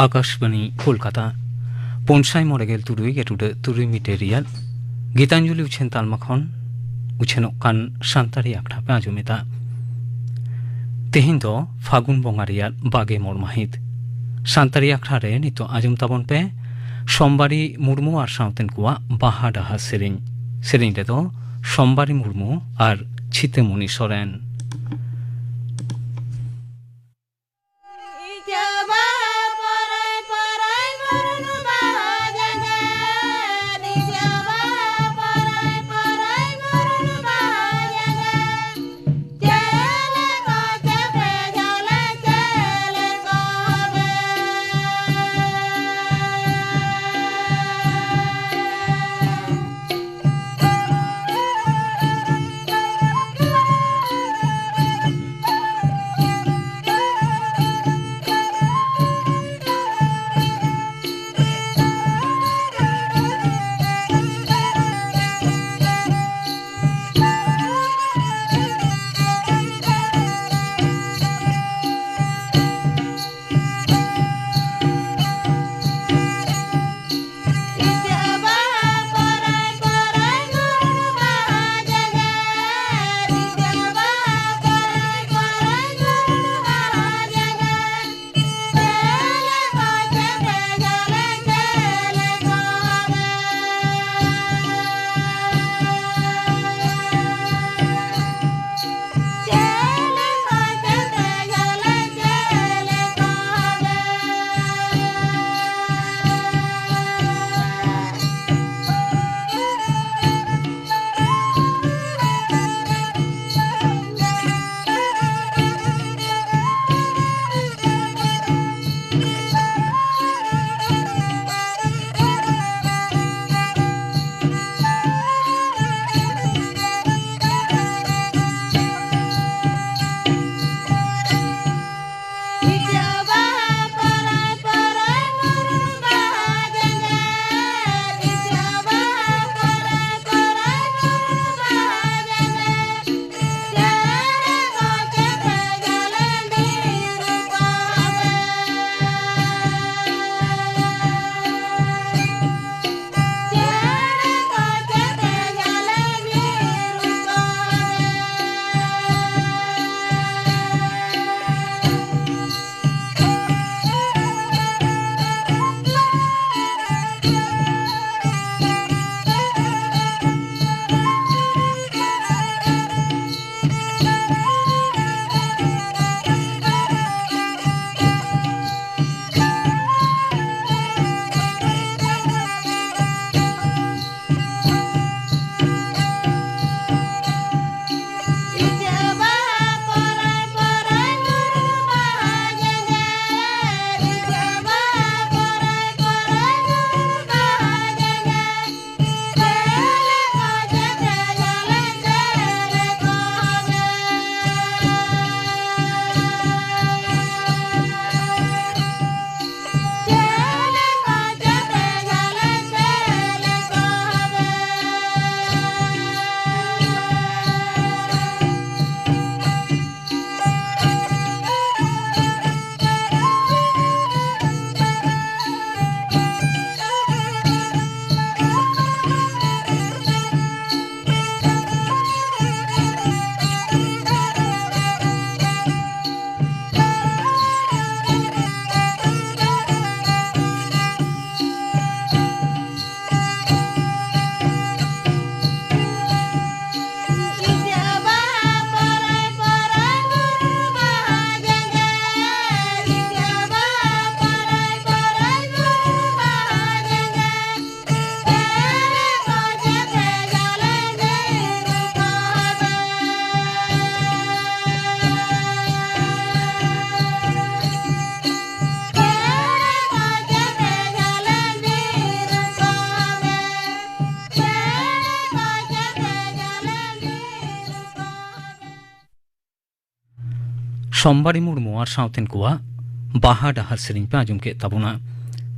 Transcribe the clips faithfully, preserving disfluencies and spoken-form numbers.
ᱟᱠᱟᱥᱵᱟᱱᱤ ᱠᱳᱞᱠᱟᱛᱟ᱾ ᱯᱩᱱ ᱥᱟᱭ ᱢᱚᱬᱮ ᱜᱮᱞ ᱛᱩᱨᱩᱭ ᱜᱮᱴᱩᱰᱟᱹ ᱛᱩᱨᱩᱭ ᱢᱤᱴᱟᱨ ᱨᱮᱭᱟᱜ ᱜᱤᱛᱟᱧᱡᱚᱞᱤ ᱩᱪᱷᱟᱹᱱ ᱛᱟᱞᱢᱟ ᱠᱷᱚᱱ ᱩᱪᱷᱟᱹᱱᱚᱜ ᱠᱟᱱ ᱥᱟᱱᱛᱟᱲᱤ ᱟᱠᱷᱲᱟ ᱯᱮ ᱟᱸᱡᱚᱢᱮᱫᱟ᱾ ᱛᱮᱦᱮᱧ ᱫᱚ ᱯᱷᱟᱹᱜᱩᱱ ᱵᱚᱸᱜᱟ ᱨᱮᱭᱟᱜ ᱵᱟᱜᱮ ᱢᱚᱬ ᱢᱟᱹᱦᱤᱛ᱾ ᱥᱟᱱᱛᱟᱲᱤ ᱟᱠᱷᱲᱟ ᱨᱮ ᱱᱤᱛᱚᱜ ᱟᱸᱡᱚᱢ ᱛᱟᱵᱚᱱ ᱯᱮ ᱥᱳᱢᱵᱟᱨᱤ ᱢᱩᱨᱢᱩ ᱟᱨ ᱥᱟᱶᱛᱮᱱ ᱠᱚᱣᱟᱜ ᱵᱟᱦᱟ ᱰᱟᱦᱟᱨ ᱥᱮᱨᱮᱧ᱾ ᱥᱮᱨᱮᱧ ᱨᱮᱫᱚ ᱥᱳᱢᱵᱟᱨᱤ ᱢᱩᱨᱢᱩ ᱟᱨ ᱪᱷᱤᱛᱟᱹᱢᱩᱱᱤ ᱥᱚᱨᱮᱱ᱾ ᱥᱚᱢᱵᱟᱨᱤ ᱢᱩᱨᱢᱩ ᱟᱨ ᱥᱟᱶᱛᱮᱱ ᱠᱚᱣᱟᱜ ᱵᱟᱦᱟ ᱰᱟᱦᱟᱨ ᱥᱮᱨᱮᱧ ᱯᱮ ᱟᱸᱡᱚᱢ ᱠᱮᱫ ᱛᱟᱵᱚᱱᱟ᱾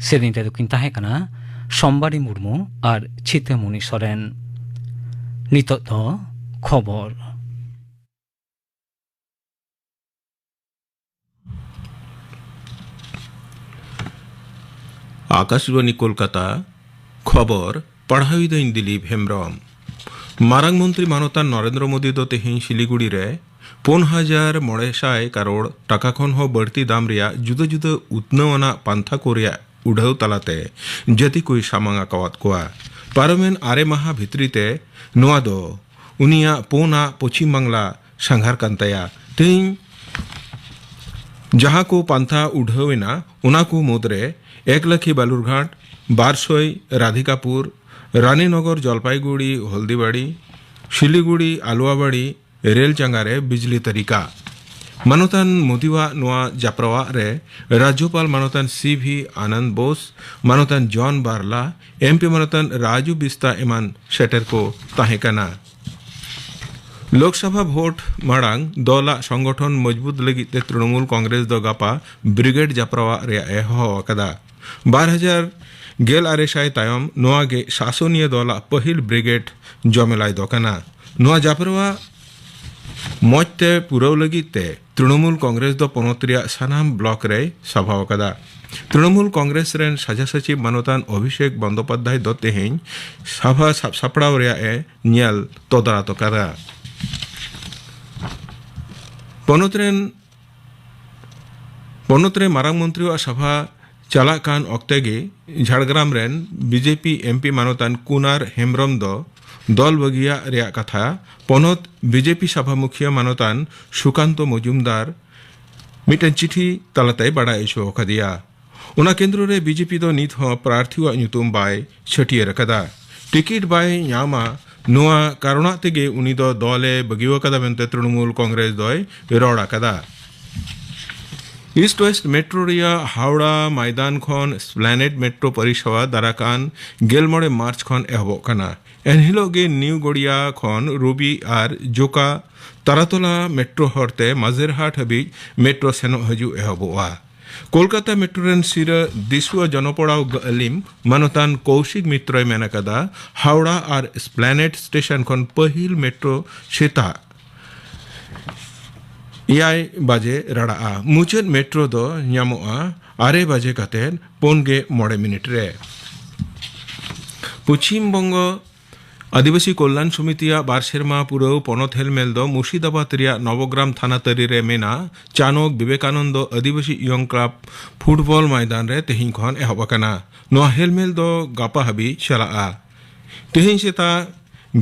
ᱥᱮᱨᱮᱧ ᱨᱮᱫᱚ ᱠᱤᱱ ᱛᱟᱦᱮᱸ ᱠᱟᱱᱟ ᱥᱚᱢᱵᱟᱨᱤ ᱢᱩᱨᱢᱩ ᱟᱨ ᱪᱷᱤᱛᱟᱹᱢᱩᱱᱤ ᱥᱚᱨᱮᱱ᱾ ᱱᱤᱛᱚᱜ ᱫᱚ ᱠᱷᱚᱵᱚᱨ᱾ ᱟᱠᱟᱥᱵᱟᱱᱤ ᱠᱳᱞᱠᱟᱛᱟ, ᱠᱷᱚᱵᱚᱨ ᱯᱟᱲᱦᱟᱣᱤᱫᱟᱹᱧ ᱫᱤᱞᱤᱯ ᱦᱮᱢᱵᱽᱨᱚᱢ᱾ ᱢᱟᱨᱟᱝ ᱢᱚᱱᱛᱨᱤ ᱢᱟᱱᱚᱛᱟᱱ ᱱᱚᱨᱮᱱᱫᱨᱚ ᱢᱳᱫᱤ ᱫᱚ ᱛᱮᱦᱮᱧ ᱥᱤᱞᱤᱜᱩᱲᱤ ᱨᱮ ᱯᱩᱱ ᱦᱟᱡᱟᱨ ᱢᱚᱬᱮ ᱥᱟᱭ ᱠᱟᱨᱳᱲ ᱴᱟᱠᱟ ᱠᱷᱚᱱ ᱦᱚᱸ ᱵᱟᱹᱲᱛᱤ ᱫᱟᱢ ᱨᱮᱭᱟᱜ ᱡᱩᱫᱟᱹ ᱡᱩᱫᱟᱹ ᱩᱛᱱᱟᱹᱣ ᱟᱱᱟᱜ ᱯᱟᱱᱛᱷᱟ ᱠᱚ ᱨᱮᱭᱟᱜ ᱩᱰᱷᱟᱹᱣ ᱛᱟᱞᱟᱛᱮ ᱡᱟᱹᱛᱤ ᱠᱚᱭ ᱥᱟᱢᱟᱝ ᱟᱠᱟᱣᱟᱫ ᱠᱚᱣᱟ᱾ ᱯᱟᱨᱚᱢᱮᱱ ᱟᱨᱮ ᱢᱟᱦᱟ ᱵᱷᱤᱛᱨᱤ ᱛᱮ ᱱᱚᱣᱟ ᱫᱚ ᱩᱱᱤᱭᱟᱜ ᱯᱩᱱᱟᱜ ᱯᱚᱪᱷᱤᱢ ᱵᱟᱝᱞᱟ ᱥᱟᱸᱜᱷᱟᱨ ᱠᱟᱱ ᱛᱟᱭᱟ᱾ ᱛᱮᱦᱮᱧ ᱡᱟᱦᱟᱸ ᱠᱚ ᱯᱟᱱᱛᱷᱟ ᱩᱰᱷᱟᱹᱣ ᱮᱱᱟ, ᱚᱱᱟ ᱠᱚ ᱢᱩᱫᱽᱨᱮ ᱮᱠᱞᱟᱠᱷᱤ ᱵᱟᱞᱩᱨᱜᱷᱟᱴ, ᱵᱟᱨᱥᱚᱭ ᱨᱟᱫᱷᱤᱠᱟᱯᱩᱨ, ᱨᱟᱱᱤᱱᱚᱜᱚᱨ ᱡᱚᱞᱯᱟᱭᱜᱩᱲᱤ ᱦᱚᱞᱫᱤᱵᱟᱲᱤ, ᱥᱤᱞᱤᱜᱩᱲᱤ ᱟᱞᱩᱣᱟᱵᱟᱲᱤ ᱨᱮᱞ ᱪᱟᱸᱜᱟ ᱨᱮ ᱵᱤᱡᱽᱞᱤ ᱛᱟᱹᱨᱤᱠᱟ᱾ ᱢᱟᱱᱚᱛᱟᱱ ᱢᱳᱫᱤᱣᱟᱜ ᱱᱚᱣᱟ ᱡᱟᱯᱨᱟᱣᱟᱜ ᱨᱮ ᱨᱟᱡᱽᱡᱚᱯᱟᱞ ᱢᱟᱱᱚᱛᱟᱱ ᱥᱤ ᱵᱷᱤ ᱟᱱᱟᱱᱫ ᱵᱳᱥ, ᱢᱟᱱᱚᱛᱟᱱ ᱡᱚᱱ ᱵᱟᱨᱞᱟ, ᱮᱢ ᱯᱤ ᱢᱟᱱᱚᱛᱟᱱ ᱨᱟᱡᱩ ᱵᱤᱥᱛᱟ ᱮᱢᱟᱱ ᱥᱮᱴᱮᱨ ᱠᱚ ᱛᱟᱦᱮᱸ ᱠᱟᱱᱟ᱾ ᱞᱳᱠᱥᱚᱵᱷᱟ ᱵᱷᱳᱴ ᱢᱟᱲᱟᱝ ᱫᱚᱞᱟᱜ ᱥᱚᱝᱜᱚᱴᱷᱚᱱ ᱢᱚᱡᱽᱵᱩᱛ ᱞᱟᱹᱜᱤᱫ ᱛᱮ ᱛᱨᱤᱱᱚᱢᱩᱞ ᱠᱚᱝᱜᱨᱮᱥ ᱫᱚ ᱜᱟᱯᱟ ᱵᱨᱤᱜᱮᱰ ᱡᱟᱯᱨᱟᱣᱟᱜ ᱨᱮᱭᱟᱜ ᱮ ᱦᱚᱦᱚ ᱟᱠᱟᱫᱟ᱾ ᱵᱟᱨ ᱦᱟᱡᱟᱨ ᱜᱮᱞ ᱟᱨᱮ ᱥᱟᱭ ᱛᱟᱭᱚᱢ ᱱᱚᱣᱟ ᱜᱮ ᱥᱟᱥᱚᱱᱤᱭᱟᱹ ᱫᱚᱞᱟᱜ ᱯᱟᱹᱦᱤᱞ ᱵᱨᱤᱜᱮᱰ ᱡᱚᱢᱮᱞᱟᱭ ᱫᱚ ᱠᱟᱱᱟ᱾ ᱱᱚᱣᱟ ᱡᱟᱯᱨᱟᱣᱟᱜ ᱢᱚᱡᱽ ᱛᱮ ᱯᱩᱨᱟᱹᱣ ᱞᱟᱹᱜᱤᱫ ᱛᱮ ᱛᱨᱤᱱᱚᱢᱩᱞ ᱠᱚᱝᱜᱨᱮᱥ ᱫᱚ ᱯᱚᱱᱚᱛ ᱨᱮᱭᱟᱜ ᱥᱟᱱᱟᱢ ᱵᱞᱚᱠ ᱨᱮᱭ ᱥᱟᱯᱷᱟ ᱟᱠᱟᱫᱟ᱾ ᱛᱨᱤᱱᱚᱢᱩᱞ ᱠᱚᱝᱜᱨᱮᱥ ᱨᱮᱱ ᱥᱟᱡᱟ ᱥᱚᱪᱤᱵᱽ ᱢᱟᱱᱚᱛᱟᱱ ᱚᱵᱷᱤᱥᱮᱠ ᱵᱚᱱᱫᱳᱯᱟᱫᱽᱫᱷᱟᱭ ᱫᱚ ᱛᱮᱦᱮᱧ ᱥᱟᱯᱷᱟ ᱥᱟᱵ ᱥᱟᱯᱲᱟᱣ ᱨᱮᱭᱟᱜ ᱮ ᱧᱮᱞ ᱛᱚᱫᱟᱨᱚᱛ ᱟᱠᱟᱫᱟ᱾ ᱯᱚᱱᱚᱛ ᱨᱮᱱ, ᱯᱚᱱᱚᱛ ᱨᱮ ᱢᱟᱨᱟᱝ ᱢᱚᱱᱛᱨᱤᱣᱟᱜ ᱥᱟᱵᱷᱟ ᱪᱟᱞᱟᱜ ᱠᱟᱱ ᱚᱠᱛᱮ ᱜᱮ ᱡᱷᱟᱲᱜᱨᱟᱢ ᱨᱮᱱ ᱵᱤᱡᱮᱯᱤ ᱮᱢ ᱯᱤ ᱢᱟᱱᱚᱛᱟᱱ ᱠᱩᱱᱟᱨ ᱦᱮᱢᱵᱽᱨᱚᱢ ᱫᱚ ᱫᱚᱞ ᱵᱟᱹᱜᱤᱭᱟᱜ ᱨᱮᱭᱟᱜ ᱠᱟᱛᱷᱟ ᱯᱚᱱᱚᱛ ᱵᱤᱡᱮᱯᱤ ᱥᱟᱵᱷᱟ ᱢᱩᱠᱷᱤᱭᱟᱹ ᱢᱟᱱᱚᱛᱟᱱ ᱥᱩᱠᱟᱱᱛᱚ ᱢᱚᱡᱩᱢᱫᱟᱨ ᱢᱤᱫᱴᱮᱱ ᱪᱤᱴᱷᱤ ᱛᱟᱞᱟᱛᱮᱭ ᱵᱟᱰᱟᱭ ᱦᱚᱪᱚ ᱟᱠᱟᱫᱮᱭᱟ᱾ ᱚᱱᱟ ᱠᱮᱱᱫᱨᱚ ᱨᱮ ᱵᱤᱡᱮᱯᱤ ᱫᱚ ᱱᱤᱛ ᱦᱚᱸ ᱯᱨᱟᱨᱛᱷᱤᱣᱟᱜ ᱧᱩᱛᱩᱢ ᱵᱟᱭ ᱪᱷᱟᱹᱴᱭᱟᱹᱨ ᱟᱠᱟᱫᱟ᱾ ᱴᱤᱠᱤᱴ ᱵᱟᱭ ᱧᱟᱢᱟ, ᱱᱚᱣᱟ ᱠᱟᱨᱚᱱᱟᱜ ᱛᱮᱜᱮ ᱩᱱᱤ ᱫᱚ ᱫᱚᱞᱮ ᱵᱟᱹᱜᱤᱣ ᱟᱠᱟᱫᱟ ᱢᱮᱱᱛᱮ ᱛᱨᱤᱱᱚᱢᱩᱞ ᱠᱚᱝᱜᱨᱮᱥ ᱫᱚᱭ ᱨᱚᱲ ᱟᱠᱟᱫᱟ᱾ ᱤᱥᱴ ᱳᱭᱮᱥᱴ ᱢᱮᱴᱨᱳ ᱨᱮᱭᱟᱜ ᱦᱟᱣᱲᱟ ᱢᱟᱭᱫᱟᱱ ᱠᱷᱚᱱ ᱮᱥᱯᱞᱮᱱᱮᱰ ᱢᱮᱴᱨᱳ ᱯᱚᱨᱤᱥᱮᱵᱟ ᱫᱟᱨᱟᱠᱟᱱ ᱜᱮᱞ ᱢᱚᱬᱮ ᱢᱟᱨᱪ ᱠᱷᱚᱱ ᱮᱦᱚᱵᱚᱜ ᱠᱟᱱᱟ᱾ ᱮᱱᱦᱤᱞᱳᱜ ᱜᱮ ᱱᱤᱭᱩ ᱜᱚᱲᱤᱭᱟ ᱠᱷᱚᱱ ᱨᱩᱵᱤ ᱟᱨ ᱡᱳᱠᱟ ᱛᱟᱨᱟᱛᱚᱞᱟ ᱢᱮᱴᱨᱳ ᱦᱚᱨᱛᱮ ᱢᱟᱡᱮᱨᱦᱟᱴ ᱦᱟᱹᱵᱤᱡ ᱢᱮᱴᱨᱳ ᱥᱮᱱᱚᱜ ᱦᱤᱡᱩᱜ ᱮᱦᱚᱵᱚᱜᱼᱟ᱾ ᱠᱳᱞᱠᱟᱛᱟ ᱢᱮᱴᱨᱳ ᱨᱮᱱ ᱥᱤᱨᱟᱹ ᱫᱤᱥᱩᱣᱟᱹ ᱡᱚᱱᱚᱯᱚᱲᱟᱣ ᱟᱹᱞᱤᱢ ᱢᱟᱱᱚᱛᱟᱱ ᱠᱳᱣᱥᱤᱠ ᱢᱤᱛᱨᱚᱭ ᱢᱮᱱ ᱟᱠᱟᱫᱟ, ᱦᱟᱣᱲᱟ ᱟᱨ ᱮᱥᱯᱞᱮᱱᱮᱰ ᱥᱴᱮᱥᱚᱱ ᱠᱷᱚᱱ ᱯᱟᱹᱦᱤᱞ ᱢᱮᱴᱨᱳ ᱥᱮᱛᱟᱜ ᱮᱭᱟᱭ ᱵᱟᱡᱮ ᱨᱟᱲᱟᱜᱼᱟ᱾ ᱢᱩᱪᱟᱹᱫ ᱢᱮᱴᱨᱳ ᱫᱚ ᱧᱟᱢᱚᱜᱼᱟ ᱟᱨᱮ ᱵᱟᱡᱮ ᱠᱟᱛᱮ ᱯᱩᱱ ᱜᱮ ᱢᱚᱬᱮ ᱢᱤᱱᱤᱴ ᱨᱮ᱾ ᱯᱚᱪᱷᱤᱢ ᱵᱚᱝᱜᱚ ᱟᱹᱫᱤᱵᱟᱹᱥᱤ ᱠᱚᱞᱭᱟᱱ ᱥᱚᱢᱤᱛᱤᱭᱟᱜ ᱵᱟᱨ ᱥᱮᱨᱢᱟ ᱯᱩᱨᱟᱹᱣ ᱯᱚᱱᱚᱛ ᱦᱮᱞᱢᱮᱞ ᱫᱚ ᱢᱩᱨᱥᱤᱫᱟᱵᱟᱫᱽ ᱨᱮᱭᱟᱜ ᱱᱚᱵᱚᱜᱨᱟᱢ ᱛᱷᱟᱱᱟ ᱛᱟᱹᱨᱤ ᱨᱮ ᱢᱮᱱᱟᱜ ᱪᱟᱱᱚᱠ ᱵᱤᱵᱮᱠᱟᱱᱚᱱᱫᱚ ᱟᱹᱫᱤᱵᱟᱹᱥᱤ ᱤᱭᱚᱝ ᱠᱞᱟᱵᱽ ᱯᱷᱩᱴᱵᱚᱞ ᱢᱚᱭᱫᱟᱱ ᱨᱮ ᱛᱮᱦᱮᱧ ᱠᱷᱚᱱ ᱮᱦᱚᱵ ᱟᱠᱟᱱᱟ᱾ ᱱᱚᱣᱟ ᱦᱮᱞᱢᱮᱞ ᱫᱚ ᱜᱟᱯᱟ ᱦᱟᱹᱵᱤᱡ ᱪᱟᱞᱟᱜᱼᱟ᱾ ᱛᱮᱦᱮᱧ ᱥᱮᱛᱟᱜ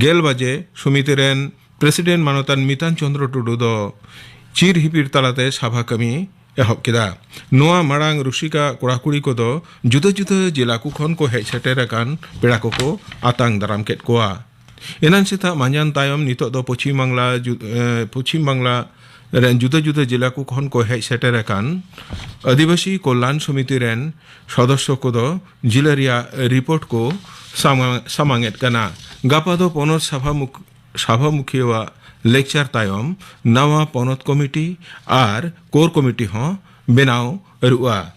ᱜᱮᱞ ᱵᱟᱡᱮ ᱥᱚᱢᱤᱛᱤ ᱨᱮᱱ ᱯᱨᱮᱥᱤᱰᱮᱱᱴ ᱢᱟᱱᱚᱛᱟᱱ ᱢᱤᱛᱟᱱ ᱪᱚᱸᱫᱽᱨᱚ ᱴᱩᱰᱩ ᱫᱚ ᱪᱤᱨ ᱦᱤᱯᱤᱲ ᱛᱟᱞᱟᱛᱮ ᱥᱟᱵᱷᱟ ᱠᱟᱹᱢᱤ ᱮᱦᱚᱵ ᱠᱮᱫᱟ᱾ ᱱᱚᱣᱟ ᱢᱟᱲᱟᱝ ᱨᱩᱥᱤᱠᱟ ᱠᱚᱲᱟ ᱠᱩᱲᱤ ᱠᱚᱫᱚ ᱡᱩᱫᱟᱹ ᱡᱩᱫᱟᱹ ᱡᱮᱞᱟ ᱠᱚ ᱠᱷᱚᱱ ᱠᱚ ᱦᱮᱡ ᱥᱮᱴᱮᱨ ᱟᱠᱟᱱ ᱯᱮᱲᱟ ᱠᱚᱠᱚ ᱟᱛᱟᱝ ᱫᱟᱨᱟᱢ ᱠᱮᱫ ᱠᱚᱣᱟ᱾ ᱮᱱᱟᱱ ᱥᱮᱛᱟᱜ ᱢᱟᱸᱡᱟᱱ ᱛᱟᱭᱚᱢ ᱱᱤᱛᱚᱜ ᱫᱚ ᱯᱚᱪᱷᱤᱢ ᱵᱟᱝᱞᱟ ᱡᱩ-, ᱮ, ᱯᱚᱪᱷᱤᱢ ᱵᱟᱝᱞᱟ ᱨᱮᱱ ᱡᱩᱫᱟᱹ ᱡᱩᱫᱟᱹ ᱡᱮᱞᱟ ᱠᱚ ᱠᱷᱚᱱ ᱠᱚ ᱦᱮᱡ ᱥᱮᱴᱮᱨ ᱟᱠᱟᱱ ᱟᱹᱫᱤᱵᱟᱹᱥᱤ ᱠᱚᱞᱭᱟᱱ ᱥᱚᱢᱤᱛᱤ ᱨᱮᱱ ᱥᱚᱫᱚᱥᱥᱚ ᱠᱚᱫᱚ ᱡᱮᱞᱟ ᱨᱮᱭᱟᱜ ᱨᱤᱯᱳᱨᱴ ᱠᱚ ᱥᱟᱢᱟ-, ᱥᱟᱢᱟᱝ ᱮᱫ ᱠᱟᱱᱟ᱾ ᱜᱟᱯᱟ ᱫᱚ ᱯᱚᱱᱚᱛ ᱥᱟᱵᱷᱟ ᱢᱩᱠ-, ᱥᱟᱵᱷᱟ ᱢᱩᱠᱷᱤᱭᱟᱹᱣᱟᱜ ᱞᱮᱠᱪᱟᱨ ᱛᱟᱭᱚᱢ ᱱᱟᱣᱟ ᱯᱚᱱᱚᱛ ᱠᱚᱢᱤᱴᱤ ᱟᱨ ᱠᱳᱨ ᱠᱚᱢᱤᱴᱤ ᱦᱚᱸ ᱵᱮᱱᱟᱣ ᱟᱹᱨᱩᱜᱼᱟ᱾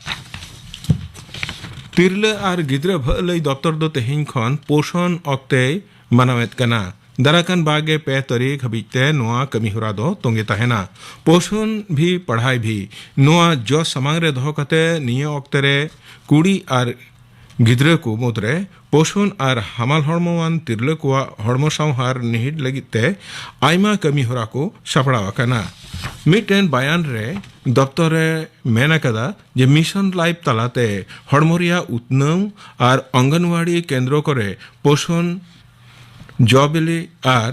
ᱛᱤᱨᱞᱟᱹ ᱟᱨ ᱜᱤᱫᱽᱨᱟᱹ ᱵᱷᱟᱹᱞᱟᱹᱭ ᱫᱚᱯᱛᱚᱨ ᱫᱚ ᱛᱮᱦᱮᱧ ᱠᱷᱚᱱ ᱯᱳᱥᱚᱱ ᱚᱠᱛᱮᱭ ᱢᱟᱱᱟᱣᱮᱫ ᱠᱟᱱᱟ᱾ ᱫᱟᱨᱟᱠᱟᱱ ᱵᱟᱨᱜᱮ ᱯᱮ ᱛᱟᱹᱨᱤᱠᱷ ᱦᱟᱹᱵᱤᱡ ᱛᱮ ᱱᱚᱣᱟ ᱠᱟᱹᱢᱤ ᱦᱚᱨᱟ ᱫᱚ ᱛᱚᱸᱜᱮ ᱛᱟᱦᱮᱱᱟ᱾ ᱯᱳᱥᱚᱱ ᱵᱷᱤ ᱯᱟᱲᱦᱟᱭ ᱵᱷᱤ, ᱱᱚᱣᱟ ᱡᱚ ᱥᱟᱢᱟᱝ ᱨᱮ ᱫᱚᱦᱚ ᱠᱟᱛᱮ ᱱᱤᱭᱟᱹ ᱚᱠᱛᱮ ᱨᱮ ᱠᱩᱲᱤ ᱟᱨ ᱜᱤᱫᱽᱨᱟᱹ ᱠᱚ ᱢᱩᱫᱽᱨᱮ ᱯᱳᱥᱚᱱ ᱟᱨ ᱦᱟᱢᱟᱞ ᱦᱚᱲᱢᱚᱣᱟᱱ ᱛᱤᱨᱞᱟᱹ ᱠᱚᱣᱟᱜ ᱦᱚᱲᱢᱚ ᱥᱟᱶᱦᱟᱨ ᱱᱤᱦᱤᱴ ᱞᱟᱹᱜᱤᱫ ᱛᱮ ᱟᱭᱢᱟ ᱠᱟᱹᱢᱤ ᱦᱚᱨᱟ ᱠᱚ ᱥᱟᱯᱲᱟᱣ ᱟᱠᱟᱱᱟ᱾ ᱢᱤᱫᱴᱮᱱ ᱵᱟᱭᱟᱱ ᱨᱮ ᱫᱚᱯᱛᱚᱨ ᱨᱮ ᱢᱮᱱ ᱟᱠᱟᱫᱟ ᱡᱮ ᱢᱤᱥᱚᱱ ᱞᱟᱭᱤᱯ ᱛᱟᱞᱟᱛᱮ ᱦᱚᱲᱢᱚ ᱨᱮᱭᱟᱜ ᱩᱛᱱᱟᱹᱣ ᱟᱨ ᱚᱝᱜᱚᱱᱣᱟᱲᱤ ᱠᱮᱱᱫᱨᱚ ᱠᱚᱨᱮ ᱯᱳᱥᱚᱱ, ᱡᱚ ᱵᱤᱞᱤ ᱟᱨ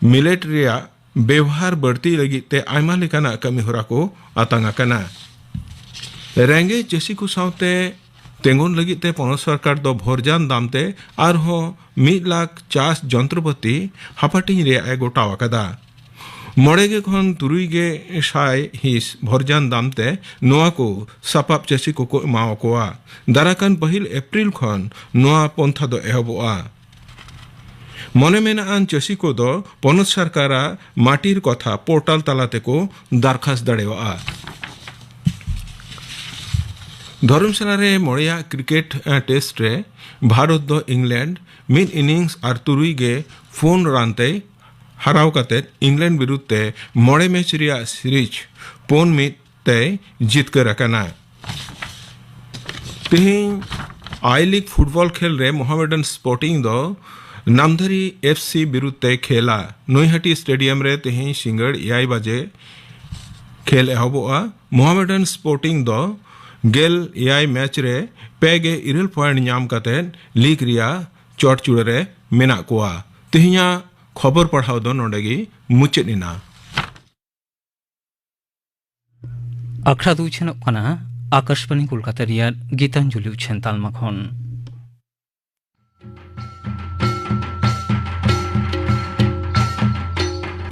ᱢᱤᱞᱮᱴ ᱨᱮᱭᱟᱜ ᱵᱮᱣᱦᱟᱨ ᱵᱟᱹᱲᱛᱤ ᱞᱟᱹᱜᱤᱫ ᱛᱮ ᱟᱭᱢᱟ ᱞᱮᱠᱟᱱᱟᱜ ᱠᱟᱹᱢᱤ ᱦᱚᱨᱟ ᱠᱚ ᱟᱛᱟᱝ ᱟᱠᱟᱱᱟ᱾ ᱨᱮᱸᱜᱮᱡ ᱪᱟᱹᱥᱤ ᱠᱚ ᱥᱟᱶᱛᱮ ᱛᱤᱸᱜᱩᱱ ᱞᱟᱹᱜᱤᱫ ᱛᱮ ᱯᱚᱱᱚᱛ ᱥᱚᱨᱠᱟᱨ ᱫᱚ ᱵᱷᱚᱨᱡᱟᱱ ᱫᱟᱢ ᱛᱮ ᱟᱨᱦᱚᱸ ᱢᱤᱫ ᱞᱟᱠᱷ ᱪᱟᱥ ᱡᱚᱱᱛᱨᱚᱯᱟᱹᱛᱤ ᱦᱟᱯᱟᱴᱤᱧ ᱨᱮᱭᱟᱜ ᱮ ᱜᱚᱴᱟᱣ ᱟᱠᱟᱫᱟ᱾ ᱢᱚᱬᱮ ᱜᱮ ᱠᱷᱚᱱ ᱛᱩᱨᱩᱭ ᱜᱮ ᱥᱟᱭ ᱦᱤᱸᱥ ᱵᱷᱚᱨᱡᱟᱱ ᱫᱟᱢ ᱛᱮ ᱱᱚᱣᱟ ᱠᱚ ᱥᱟᱯᱟᱵ ᱪᱟᱹᱥᱤ ᱠᱚᱠᱚ ᱮᱢᱟᱣᱟᱠᱚᱣᱟ᱾ ᱫᱟᱨᱟᱠᱟᱱ ᱯᱟᱹᱦᱤᱞ ᱮᱯᱨᱤᱞ ᱠᱷᱚᱱ ᱱᱚᱣᱟ ᱯᱚᱱᱛᱷᱟ ᱫᱚ ᱮᱦᱚᱵᱚᱜᱼᱟ᱾ ᱢᱚᱱᱮ ᱢᱮᱱᱟᱜ ᱟᱱ ᱪᱟᱹᱥᱤ ᱠᱚᱫᱚ ᱯᱚᱱᱚᱛ ᱥᱚᱨᱠᱟᱨᱟᱜ ᱢᱟᱴᱤᱨ ᱠᱚᱛᱷᱟ ᱯᱳᱨᱴᱟᱞ ᱛᱟᱞᱟ ᱛᱮᱠᱚ ᱫᱟᱨᱠᱷᱟᱥ ᱫᱟᱲᱮᱭᱟᱜᱼᱟ᱾ ᱫᱷᱚᱨᱚᱢᱥᱟᱞᱟ ᱨᱮ ᱢᱚᱬᱮᱭᱟᱜ ᱠᱨᱤᱠᱮᱴ, ᱮ, ᱴᱮᱥᱴ ᱨᱮ ᱵᱷᱟᱨᱚᱛ ᱫᱚ ᱤᱝᱞᱮᱱᱰ ᱢᱤᱫ ᱤᱱᱤᱝᱥ ᱟᱨ ᱛᱩᱨᱩᱭ ᱜᱮ ᱯᱩᱱ ᱨᱟᱱ ᱛᱮᱭ ᱦᱟᱨᱟᱣ ᱠᱟᱛᱮ ᱤᱝᱞᱮᱱᱰ ᱵᱤᱨᱩᱫᱷ ᱛᱮ ᱢᱚᱬᱮ ᱢᱮᱪ ᱨᱮᱭᱟᱜ ᱥᱤᱨᱤᱡᱽ ᱯᱩᱱ ᱢᱤᱫ ᱛᱮᱭ ᱡᱤᱛᱠᱟᱹᱨ ᱟᱠᱟᱱᱟ᱾ ᱛᱮᱦᱮᱧ ᱟᱭ ᱞᱤᱜᱽ ᱯᱷᱩᱴᱵᱚᱞ ᱠᱷᱮᱞ ᱨᱮ ᱢᱚᱦᱟᱢᱮᱰᱟᱱ ᱥᱯᱳᱨᱴᱤᱝ ᱫᱚ ᱱᱟᱢᱫᱷᱟᱨᱤ ᱮᱯᱷ ᱥᱤ ᱵᱤᱨᱩᱫᱷ ᱛᱮ ᱠᱷᱮᱞᱟ᱾ ᱱᱚᱭᱦᱟᱴᱤ ᱥᱴᱮᱰᱤᱭᱟᱢ ᱨᱮ ᱛᱮᱦᱮᱧ ᱥᱤᱸᱜᱟᱹᱲ ᱮᱭᱟᱭ ᱵᱟᱡᱮ ᱠᱷᱮᱞ ᱮᱦᱚᱵᱚᱜᱼᱟ᱾ ᱢᱚᱦᱟᱢᱮᱰᱟᱱ ᱥᱯᱳᱨᱴᱤᱝ ᱫᱚ ᱜᱮᱞ ᱮᱭᱟᱭ ᱢᱮᱪ ᱨᱮ ᱯᱮ ᱜᱮ ᱤᱨᱟᱹᱞ ᱯᱚᱭᱮᱱᱴ ᱧᱟᱢ ᱠᱟᱛᱮ ᱞᱤᱜᱽ ᱨᱮᱭᱟᱜ ᱪᱚᱴ ᱪᱩᱲᱟᱹ ᱨᱮ ᱢᱮᱱᱟᱜ ᱠᱚᱣᱟ᱾ ᱛᱮᱦᱮᱧᱟᱜ ᱠᱷᱚᱵᱚᱨ ᱯᱟᱲᱦᱟᱣ ᱫᱚ ᱱᱚᱰᱮ ᱜᱮ ᱢᱩᱪᱟᱹᱫ ᱮᱱᱟ᱾ ᱟᱠᱷᱲᱟ ᱫᱚ ᱩᱪᱷᱟᱹᱱᱚᱜ ᱠᱟᱱᱟ ᱟᱠᱟᱥᱵᱟᱬᱤ ᱠᱳᱞᱠᱟᱛᱟ ᱨᱮᱭᱟᱜ ᱜᱤᱛᱟᱧᱡᱚᱞᱤ ᱩᱪᱷᱟᱹᱱ ᱛᱟᱞᱢᱟ ᱠᱷᱚᱱ᱾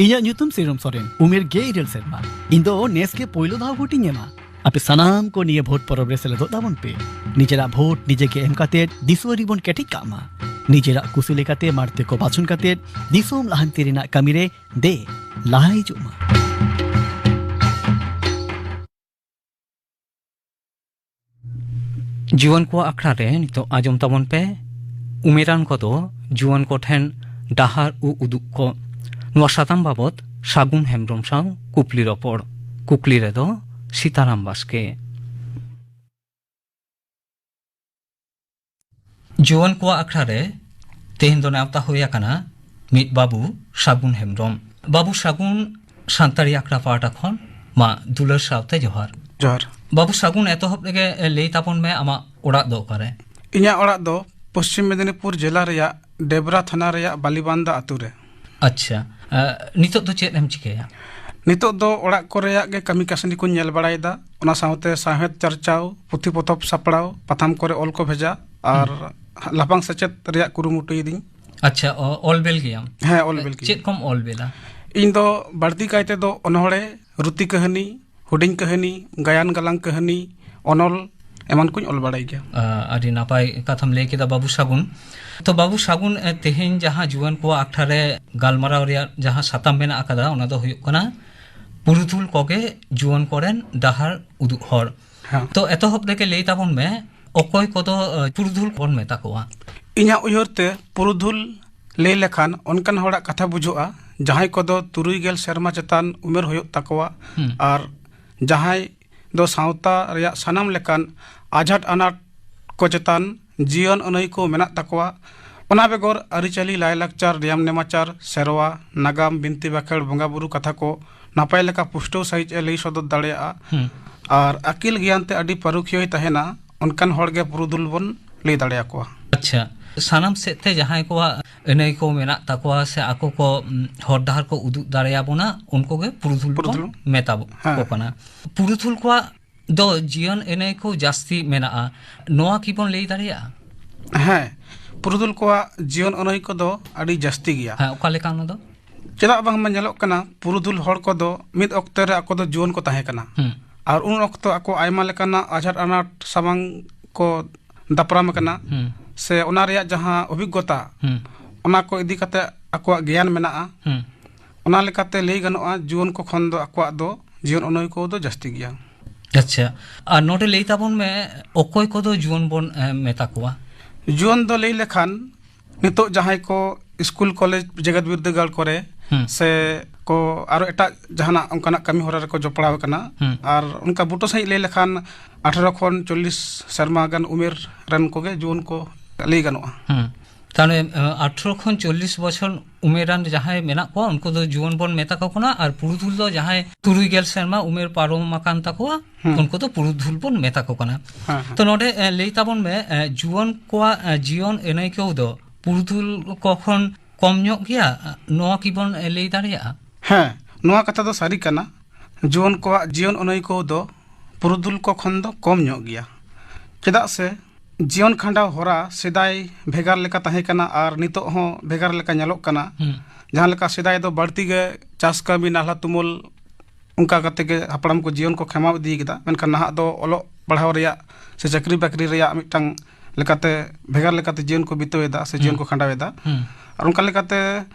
ᱤᱧᱟᱜ ᱧᱩᱛᱩᱢ ᱥᱤᱨᱚᱢ ᱥᱚᱨᱮᱱ, ᱩᱢᱮᱨ ᱜᱮᱞ ᱤᱨᱟᱹᱞ ᱥᱮᱨᱢᱟ᱾ ᱤᱧ ᱫᱚ ᱱᱮᱥ ᱜᱮ ᱯᱳᱭᱞᱳ ᱫᱷᱟᱣ ᱵᱷᱳᱴ ᱤᱧ ᱮᱢᱟ᱾ ᱟᱯᱮ ᱥᱟᱱᱟᱢ ᱠᱚ ᱱᱤᱭᱟᱹ ᱵᱷᱳᱴ ᱯᱚᱨᱚᱵᱽ ᱨᱮ ᱥᱮᱞᱮᱫᱚᱜ ᱛᱟᱵᱚᱱ ᱯᱮ᱾ ᱱᱤᱡᱮᱨᱟᱜ ᱵᱷᱳᱴ ᱱᱤᱡᱮ ᱜᱮ ᱮᱢ ᱠᱟᱛᱮ ᱫᱤᱥᱩᱣᱟᱹ ᱨᱮᱵᱚᱱ ᱠᱮᱴᱮᱡ ᱠᱟᱜ ᱢᱟ᱾ ᱱᱤᱡᱮᱨᱟᱜ ᱠᱩᱥᱤ ᱞᱮᱠᱟᱛᱮ ᱢᱟᱲᱛᱮ ᱠᱚ ᱵᱟᱪᱷᱚᱱ ᱠᱟᱛᱮ ᱫᱤᱥᱚᱢ ᱞᱟᱦᱟᱱᱛᱤ ᱨᱮᱱᱟᱜ ᱠᱟᱹᱢᱤ ᱨᱮ ᱫᱮ ᱞᱟᱦᱟ ᱦᱤᱡᱩᱜ ᱢᱟ᱾ ᱡᱩᱣᱟᱹᱱ ᱠᱚᱣᱟᱜ ᱟᱠᱷᱲᱟ ᱨᱮ ᱱᱤᱛᱚᱜ ᱟᱸᱡᱚᱢ ᱛᱟᱵᱚᱱ ᱯᱮ, ᱩᱢᱮᱨᱟᱱ ᱠᱚᱫᱚ ᱡᱩᱣᱟᱹᱱ ᱠᱚ ᱴᱷᱮᱱ ᱰᱟᱦᱟᱨ ᱩ ᱩᱫᱩᱜ ᱠᱚ᱾ ᱱᱚᱣᱟ ᱥᱟᱛᱟᱢ ᱵᱟᱵᱚᱛ ᱥᱟᱹᱜᱩᱱ ᱦᱮᱢᱵᱽᱨᱚᱢ ᱥᱟᱶ ᱠᱩᱠᱞᱤ ᱨᱚᱯᱚᱲ᱾ ᱠᱩᱠᱞᱤ ᱨᱮᱫᱚ ᱥᱤᱛᱟᱨᱟᱢ ᱵᱟᱥᱠᱮ᱾ ᱡᱩᱣᱟᱹᱱ ᱠᱚᱣᱟᱜ ᱟᱠᱷᱲᱟ ᱨᱮ ᱛᱮᱦᱮᱧ ᱫᱚ ᱱᱮᱣᱛᱟ ᱦᱩᱭ ᱟᱠᱟᱱᱟ ᱢᱤᱫ ᱵᱟᱹᱵᱩ ᱥᱟᱹᱜᱩᱱ ᱦᱮᱢᱵᱽᱨᱚᱢ᱾ ᱵᱟᱹᱵᱩ ᱥᱟᱹᱜᱩᱱ, ᱥᱟᱱᱛᱟᱲᱤ ᱟᱠᱷᱲᱟ ᱯᱟᱦᱴᱟ ᱠᱷᱚᱱ ᱢᱟ ᱫᱩᱞᱟᱹᱲ ᱥᱟᱶᱛᱮ ᱡᱚᱦᱟᱨ᱾ ᱡᱚᱦᱟᱨ᱾ ᱵᱟᱹᱵᱩ ᱥᱟᱹᱜᱩᱱ, ᱮᱛᱚᱦᱚᱵ ᱨᱮᱜᱮ ᱞᱟᱹᱭ ᱛᱟᱵᱚᱱ ᱢᱮ, ᱟᱢᱟᱜ ᱚᱲᱟᱜ ᱫᱚ ᱚᱠᱟᱨᱮ? ᱤᱧᱟᱹᱜ ᱚᱲᱟᱜ ᱫᱚ ᱯᱚᱥᱪᱤᱢ ᱢᱮᱫᱤᱱᱤᱯᱩᱨ ᱡᱮᱞᱟ ᱨᱮᱭᱟᱜ ᱰᱮᱵᱽᱨᱟ ᱛᱷᱟᱱᱟ ᱨᱮᱭᱟᱜ ᱵᱟᱞᱤᱵᱟᱱᱫᱟ ᱟᱹᱛᱩ ᱨᱮ᱾ ᱟᱪᱪᱷᱟ, ᱟᱸ, ᱱᱤᱛᱚᱜ ᱫᱚ ᱪᱮᱫ ᱮᱢ ᱪᱤᱠᱟᱹᱭᱟ? ᱱᱤᱛᱚᱜ ᱫᱚ ᱚᱲᱟᱜ ᱠᱚᱨᱮᱭᱟᱜ ᱜᱮ ᱠᱟᱹᱢᱤ ᱠᱟᱹᱥᱱᱤ ᱠᱚᱧ ᱧᱮᱞ ᱵᱟᱲᱟᱭᱮᱫᱟ, ᱚᱱᱟ ᱥᱟᱶᱛᱮ ᱥᱟᱶᱦᱮᱫ ᱪᱟᱨᱪᱟᱣ, ᱯᱩᱛᱷᱤ ᱯᱚᱛᱚᱵ ᱥᱟᱯᱲᱟᱣ, ᱯᱟᱛᱷᱟᱢ ᱠᱚᱨᱮ ᱚᱞ ᱠᱚ ᱵᱷᱮᱡᱟ ᱟᱨ ᱞᱟᱯᱷᱟᱝ ᱥᱮᱪᱮᱫ ᱨᱮᱭᱟᱜ ᱠᱩᱨᱩᱢᱩᱴᱩᱭᱮᱫᱤᱧ᱾ ᱟᱪᱪᱷᱟ, ᱚ-, ᱚᱞ ᱵᱮᱞ ᱜᱮᱭᱟᱢ? ᱦᱮᱸ, ᱚᱞ ᱵᱮᱞ ᱜᱮᱭᱟᱹᱧ᱾ ᱪᱮᱫ ᱠᱚᱢ ᱚᱞ ᱵᱮᱞᱟ? ᱤᱧ ᱫᱚ ᱵᱟᱹᱲᱛᱤ ᱠᱟᱭ ᱛᱮᱫᱚ ᱚᱱᱚᱬᱦᱮ, ᱨᱩᱛᱤ ᱠᱟᱹᱦᱱᱤ, ᱦᱩᱰᱤᱧ ᱠᱟᱹᱦᱱᱤ, ᱜᱟᱭᱟᱱ ᱜᱟᱞᱟᱝ ᱠᱟᱹᱦᱱᱤ, ᱚᱱᱚᱞ ᱮᱢᱟᱱ ᱠᱚᱧ ᱚᱞ ᱵᱟᱲᱟᱭ ᱜᱮᱭᱟ᱾ ᱟ, ᱟᱹᱰᱤ ᱱᱟᱯᱟᱭ ᱠᱟᱛᱷᱟᱢ ᱞᱟᱹᱭ ᱠᱮᱫᱟ, ᱵᱟᱹᱵᱩ ᱥᱟᱹᱜᱩᱱ᱾ ᱛᱚ, ᱵᱟᱹᱵᱩ ᱥᱟᱹᱜᱩᱱ, ᱮ, ᱛᱮᱦᱮᱧ ᱡᱟᱦᱟᱸ ᱡᱩᱣᱟᱹᱱ ᱠᱚᱣᱟᱜ ᱟᱠᱷᱲᱟ ᱨᱮ ᱜᱟᱞᱢᱟᱨᱟᱣ ᱨᱮᱭᱟᱜ ᱡᱟᱦᱟᱸ ᱥᱟᱛᱟᱢ ᱢᱮᱱᱟᱜ ᱟᱠᱟᱫᱟ, ᱚᱱᱟ ᱫᱚ ᱦᱩᱭᱩᱜ ᱠᱟᱱᱟ ᱯᱩᱨᱩᱫᱷᱩᱞ ᱠᱚᱜᱮ ᱡᱩᱣᱟᱹᱱ ᱠᱚᱨᱮᱱ ᱰᱟᱦᱟᱨ ᱩᱫᱩᱜ ᱦᱚᱲ᱾ ᱦᱮᱸ᱾ ᱛᱚ, ᱮᱛᱚᱦᱚᱵ ᱨᱮᱜᱮ ᱞᱟᱹᱭ ᱛᱟᱵᱚᱱ ᱢᱮ, ᱚᱠᱚᱭ ᱠᱚᱫᱚ, ᱮ, ᱯᱩᱨᱩᱫᱷᱩᱞ ᱵᱚᱱ ᱢᱮᱛᱟ ᱠᱚᱣᱟ? ᱤᱧᱟᱹᱜ ᱩᱭᱦᱟᱹᱨ ᱛᱮ ᱯᱩᱨᱩᱫᱷᱩᱞ ᱞᱟᱹᱭ ᱞᱮᱠᱷᱟᱱ ᱚᱱᱠᱟᱱ ᱦᱚᱲᱟᱜ ᱠᱟᱛᱷᱟ ᱵᱩᱡᱷᱟᱹᱜᱼᱟ, ᱡᱟᱦᱟᱸᱭ ᱠᱚᱫᱚ ᱛᱩᱨᱩᱭ ᱜᱮᱞ ᱥᱮᱨᱢᱟ ᱪᱮᱛᱟᱱ ᱩᱢᱮᱨ ᱦᱩᱭᱩᱜ ᱛᱟᱠᱚᱣᱟ᱾ ᱦᱩᱸ᱾ ᱟᱨ ᱡᱟᱦᱟᱸᱭ ᱫᱚ ᱥᱟᱶᱛᱟ ᱨᱮᱭᱟᱜ ᱥᱟᱱᱟᱢ ᱞᱮᱠᱟᱱ ᱟᱡᱷᱟᱴ ᱟᱱᱟᱴ ᱠᱚ ᱪᱮᱛᱟᱱ ᱡᱤᱭᱚᱱ ᱟᱹᱱᱟᱹᱭᱠᱟᱹᱣ ᱢᱮᱱᱟᱜ ᱛᱟᱠᱚᱣᱟ᱾ ᱚᱱᱟ ᱵᱮᱜᱚᱨ ᱟᱹᱨᱤᱪᱟᱹᱞᱤ, ᱞᱟᱭᱼᱞᱟᱠᱪᱟᱨ, ᱱᱤᱭᱟᱢ ᱱᱮᱢᱟᱪᱟᱨ, ᱥᱮᱨᱣᱟ, ᱱᱟᱜᱟᱢ, ᱵᱤᱱᱛᱤ ᱵᱟᱠᱷᱮᱲ, ᱵᱚᱸᱜᱟ ᱵᱩᱨᱩ ᱠᱟᱛᱷᱟ ᱠᱚ ᱱᱟᱯᱟᱭ ᱞᱮᱠᱟ ᱯᱩᱥᱴᱟᱹᱣ ᱥᱟᱺᱦᱤᱡ ᱮ ᱞᱟᱹᱭ ᱥᱚᱫᱚᱨ ᱫᱟᱲᱮᱭᱟᱜᱼᱟ᱾ ᱦᱩᱸ᱾ ᱟᱨ ᱟᱹᱠᱤᱞ ᱜᱮᱭᱟᱱ ᱛᱮ ᱟᱹᱰᱤ ᱯᱟᱹᱨᱩᱠᱷᱤᱭᱟᱹᱭ ᱛᱟᱦᱮᱱᱟ, ᱚᱱᱠᱟᱱ ᱦᱚᱲ ᱜᱮ ᱯᱩᱨᱩᱫᱷᱩᱞ ᱵᱚᱱ ᱞᱟᱹᱭ ᱫᱟᱲᱮᱭᱟᱠᱚᱣᱟ᱾ ᱟᱪᱪᱷᱟ, ᱥᱟᱱᱟᱢ ᱥᱮᱫ ᱛᱮ ᱡᱟᱦᱟᱸᱭ ᱠᱚᱣᱟᱜ ᱟᱹᱱᱟᱹᱭᱠᱟᱹᱣ ᱢᱮᱱᱟᱜ ᱛᱟᱠᱚᱣᱟ ᱥᱮ ᱟᱠᱚ ᱠᱚ, ᱩᱢ, ᱦᱚᱨ ᱰᱟᱦᱟᱨ ᱠᱚ ᱩᱫᱩᱜ ᱫᱟᱲᱮᱭᱟᱵᱚᱱᱟ, ᱩᱱᱠᱩ ᱜᱮ ᱯᱩᱨᱩᱫᱷᱩᱞ ᱵᱚᱱ ᱯᱩᱨᱩᱫᱷᱩᱞ᱾ ᱢᱮᱛᱟ ᱠᱚ ᱦᱮᱸ᱾ ᱠᱟᱱᱟ᱾ ᱯᱩᱨᱩᱫᱷᱩᱞ ᱠᱚᱣᱟᱜ ᱫᱚ ᱡᱤᱭᱚᱱ ᱟᱹᱱᱟᱹᱭᱠᱟᱹᱣ ᱡᱟᱹᱥᱛᱤ ᱢᱮᱱᱟᱜᱼᱟ, ᱱᱚᱣᱟ ᱠᱤ ᱵᱚᱱ ᱞᱟᱹᱭ ᱫᱟᱲᱮᱭᱟᱜᱼᱟ? ᱦᱮᱸ, ᱯᱩᱨᱩᱫᱷᱩᱞ ᱠᱚᱣᱟᱜ ᱡᱤᱭᱚᱱ ᱟᱹᱱᱟᱹᱭᱠᱟᱹᱣ ᱫᱚ ᱟᱹᱰᱤ ᱡᱟᱹᱥᱛᱤ ᱜᱮᱭᱟ᱾ ᱦᱮᱸ, ᱚᱠᱟ ᱞᱮᱠᱟ ᱚᱱᱟ ᱫᱚ? ᱪᱮᱫᱟᱜ ᱵᱟᱝᱢᱟ ᱧᱮᱞᱚᱜ ᱠᱟᱱᱟ, ᱯᱩᱨᱩᱫᱷᱩᱞ ᱦᱚᱲ ᱠᱚᱫᱚ ᱢᱤᱫ ᱚᱠᱛᱮ ᱨᱮ ᱟᱠᱚ ᱫᱚ ᱡᱩᱣᱟᱹᱱ ᱠᱚ ᱛᱟᱦᱮᱸ ᱠᱟᱱᱟ᱾ ᱦᱩᱸ᱾ ᱟᱨ ᱩᱱ ᱚᱠᱛᱚ ᱟᱠᱚ ᱟᱭᱢᱟ ᱞᱮᱠᱟᱱᱟᱜ ᱟᱡᱷᱟᱴ ᱟᱱᱟᱴ ᱥᱟᱢᱟᱝ ᱠᱚ ᱫᱟᱯᱨᱟᱢ ᱟᱠᱟᱱᱟ, ᱦᱩᱸ᱾ ᱥᱮ ᱚᱱᱟ ᱨᱮᱭᱟᱜ ᱡᱟᱦᱟᱸ ᱚᱵᱷᱤᱜᱽᱜᱚᱛᱟ, ᱦᱩᱸ᱾ ᱚᱱᱟ ᱠᱚ ᱤᱫᱤ ᱠᱟᱛᱮ ᱟᱠᱚᱣᱟᱜ ᱜᱮᱭᱟᱱ ᱢᱮᱱᱟᱜᱼᱟ᱾ ᱦᱩᱸ᱾ ᱚᱱᱟ ᱞᱮᱠᱟᱛᱮ ᱞᱟᱹᱭ ᱜᱟᱱᱚᱜᱼᱟ, ᱡᱩᱣᱟᱹᱱ ᱠᱚ ᱠᱷᱚᱱ ᱫᱚ ᱟᱠᱚᱣᱟᱜ ᱫᱚ ᱡᱤᱭᱚᱱ ᱟᱹᱱᱟᱹᱭᱠᱟᱹᱣ ᱫᱚ ᱡᱟᱹᱥᱛᱤ ᱜᱮᱭᱟ᱾ ᱟᱪᱪᱷᱟ, ᱟᱨ ᱱᱚᱰᱮ ᱞᱟᱹᱭ ᱛᱟᱵᱚᱱ ᱢᱮ, ᱚᱠᱚᱭ ᱠᱚᱫᱚ ᱡᱩᱣᱟᱹᱱ ᱵᱚᱱ, ᱮ, ᱢᱮᱛᱟ ᱠᱚᱣᱟ? ᱡᱩᱣᱟᱹᱱ ᱫᱚ ᱞᱟᱹᱭ ᱞᱮᱠᱷᱟᱱ ᱱᱤᱛᱚᱜ ᱡᱟᱦᱟᱸᱭ ᱠᱚ ᱥᱠᱩᱞ, ᱠᱚᱞᱮᱡᱽ, ᱡᱮᱜᱮᱛ ᱵᱤᱨᱫᱟᱹᱜᱟᱲ ᱠᱚᱨᱮ ᱦᱩᱸ᱾ ᱥᱮ ᱠᱚ ᱟᱨᱚ ᱮᱴᱟᱜ ᱡᱟᱦᱟᱱᱟᱜ ᱚᱱᱠᱟᱱᱟᱜ ᱠᱟᱹᱢᱤ ᱦᱚᱨᱟ ᱨᱮᱠᱚ ᱡᱚᱯᱲᱟᱣ ᱟᱠᱟᱱᱟ, ᱦᱩᱸ᱾ ᱟᱨ ᱚᱱᱠᱟ ᱵᱩᱴᱟᱹ ᱥᱟᱺᱦᱤᱡ ᱞᱟᱹᱭ ᱞᱮᱠᱷᱟᱱ ᱟᱴᱷᱮᱨᱚ ᱠᱷᱚᱱ ᱪᱚᱞᱞᱤᱥ ᱥᱮᱨᱢᱟ ᱜᱟᱱ ᱩᱢᱮᱨ ᱨᱮᱱ ᱠᱚᱜᱮ ᱡᱩᱣᱟᱹᱱ ᱠᱚ ᱞᱟᱹᱭ ᱜᱟᱱᱚᱜᱼᱟ᱾ ᱦᱩᱸ᱾ ᱛᱟᱦᱞᱮ, ᱮ, ᱟᱴᱷᱮᱨᱚ ᱠᱷᱚᱱ ᱪᱚᱞᱞᱤᱥ ᱵᱚᱪᱷᱚᱨ ᱩᱢᱮᱨᱟᱱ ᱡᱟᱦᱟᱸᱭ ᱢᱮᱱᱟᱜ ᱠᱚᱣᱟ, ᱩᱱᱠᱩ ᱫᱚ ᱡᱩᱣᱟᱹᱱ ᱵᱚᱱ ᱢᱮᱛᱟ ᱠᱚ ᱠᱟᱱᱟ, ᱟᱨ ᱯᱩᱨᱩᱫᱷᱩᱞ ᱫᱚ ᱡᱟᱦᱟᱸᱭ ᱛᱩᱨᱩᱭ ᱜᱮᱞ ᱥᱮᱨᱢᱟ ᱩᱢᱮᱨ ᱯᱟᱨᱚᱢ ᱟᱠᱟᱱ ᱛᱟᱠᱚᱣᱟ, ᱦᱩᱸ᱾ ᱩᱱᱠᱩ ᱫᱚ ᱯᱩᱨᱩᱫᱷᱩᱞ ᱵᱚᱱ ᱢᱮᱛᱟ ᱠᱚ ᱠᱟᱱᱟ᱾ ᱦᱮᱸ, ᱦᱮᱸ᱾ ᱛᱚ, ᱱᱚᱰᱮ, ᱮ, ᱞᱟᱹᱭ ᱛᱟᱵᱚᱱ ᱢᱮ, ᱮ, ᱡᱩᱣᱟᱹᱱ ᱠᱚᱣᱟᱜ, ᱮ, ᱡᱤᱭᱚᱱ ᱟᱹᱱᱟᱹᱭᱠᱟᱹᱣ ᱫᱚ ᱯᱩᱨᱩᱫᱷᱩᱞ ᱠᱚ ᱠᱷᱚᱱ ᱠᱚᱢ ᱧᱚᱜ ᱜᱮᱭᱟ, ᱱᱚᱣᱟ ᱠᱤ ᱵᱚᱱ, ᱮ, ᱞᱟᱹᱭ ᱫᱟᱲᱮᱭᱟᱜᱼᱟ? ᱦᱮᱸ, ᱱᱚᱣᱟ ᱠᱟᱛᱷᱟ ᱫᱚ ᱥᱟᱹᱨᱤ ᱠᱟᱱᱟ᱾ ᱡᱩᱣᱟᱹᱱ ᱠᱚᱣᱟᱜ ᱡᱤᱭᱚᱱ ᱟᱹᱱᱟᱹᱭᱠᱟᱹᱣ ᱫᱚ ᱯᱩᱨᱩᱫᱷᱩᱞ ᱠᱚ ᱠᱷᱚᱱ ᱫᱚ ᱠᱚᱢ ᱧᱚᱜ ᱜᱮᱭᱟ᱾ ᱪᱮᱫᱟᱜ ᱥᱮ ᱡᱤᱭᱚᱱ ᱠᱷᱟᱸᱰᱟᱣ ᱦᱚᱨᱟ ᱥᱮᱫᱟᱭ ᱵᱷᱮᱜᱟᱨ ᱞᱮᱠᱟ ᱛᱟᱦᱮᱸ ᱠᱟᱱᱟ ᱟᱨ ᱱᱤᱛᱚᱜ ᱦᱚᱸ ᱵᱷᱮᱜᱟᱨ ᱞᱮᱠᱟ ᱧᱮᱞᱚᱜ ᱠᱟᱱᱟ᱾ ᱦᱩᱸ᱾ ᱡᱟᱦᱟᱸ ᱞᱮᱠᱟ ᱥᱮᱫᱟᱭ ᱫᱚ ᱵᱟᱹᱲᱛᱤ ᱜᱮ ᱪᱟᱥ ᱠᱟᱹᱢᱤ, ᱱᱟᱞᱦᱟ ᱛᱩᱢᱟᱹᱞ, ᱚᱱᱠᱟ ᱠᱟᱛᱮ ᱜᱮ ᱦᱟᱯᱲᱟᱢ ᱠᱚ ᱡᱤᱭᱚᱱ ᱠᱚ ᱠᱷᱮᱢᱟᱣ ᱤᱫᱤ ᱠᱮᱫᱟ᱾ ᱢᱮᱱᱠᱷᱟᱱ ᱱᱟᱦᱟᱜ ᱫᱚ ᱚᱞᱚᱜ ᱯᱟᱲᱦᱟᱣ ᱨᱮᱭᱟᱜ ᱥᱮ ᱪᱟᱹᱠᱨᱤ ᱵᱟᱹᱠᱨᱤ ᱨᱮᱭᱟᱜ ᱢᱤᱫᱴᱟᱝ ᱞᱮᱠᱟᱛᱮ, ᱵᱷᱮᱜᱟᱨ ᱞᱮᱠᱟᱛᱮ ᱡᱤᱭᱚᱱ ᱠᱚ ᱵᱤᱛᱟᱹᱣ ᱮᱫᱟ ᱥᱮ ᱡᱤᱭᱚᱱ ᱦᱩᱸ᱾ ᱠᱚ ᱠᱷᱟᱸᱰᱟᱣ ᱮᱫᱟ᱾ ᱦᱩᱸ᱾ ᱟᱨ ᱚᱱᱠᱟ ᱞᱮᱠᱟᱛᱮ,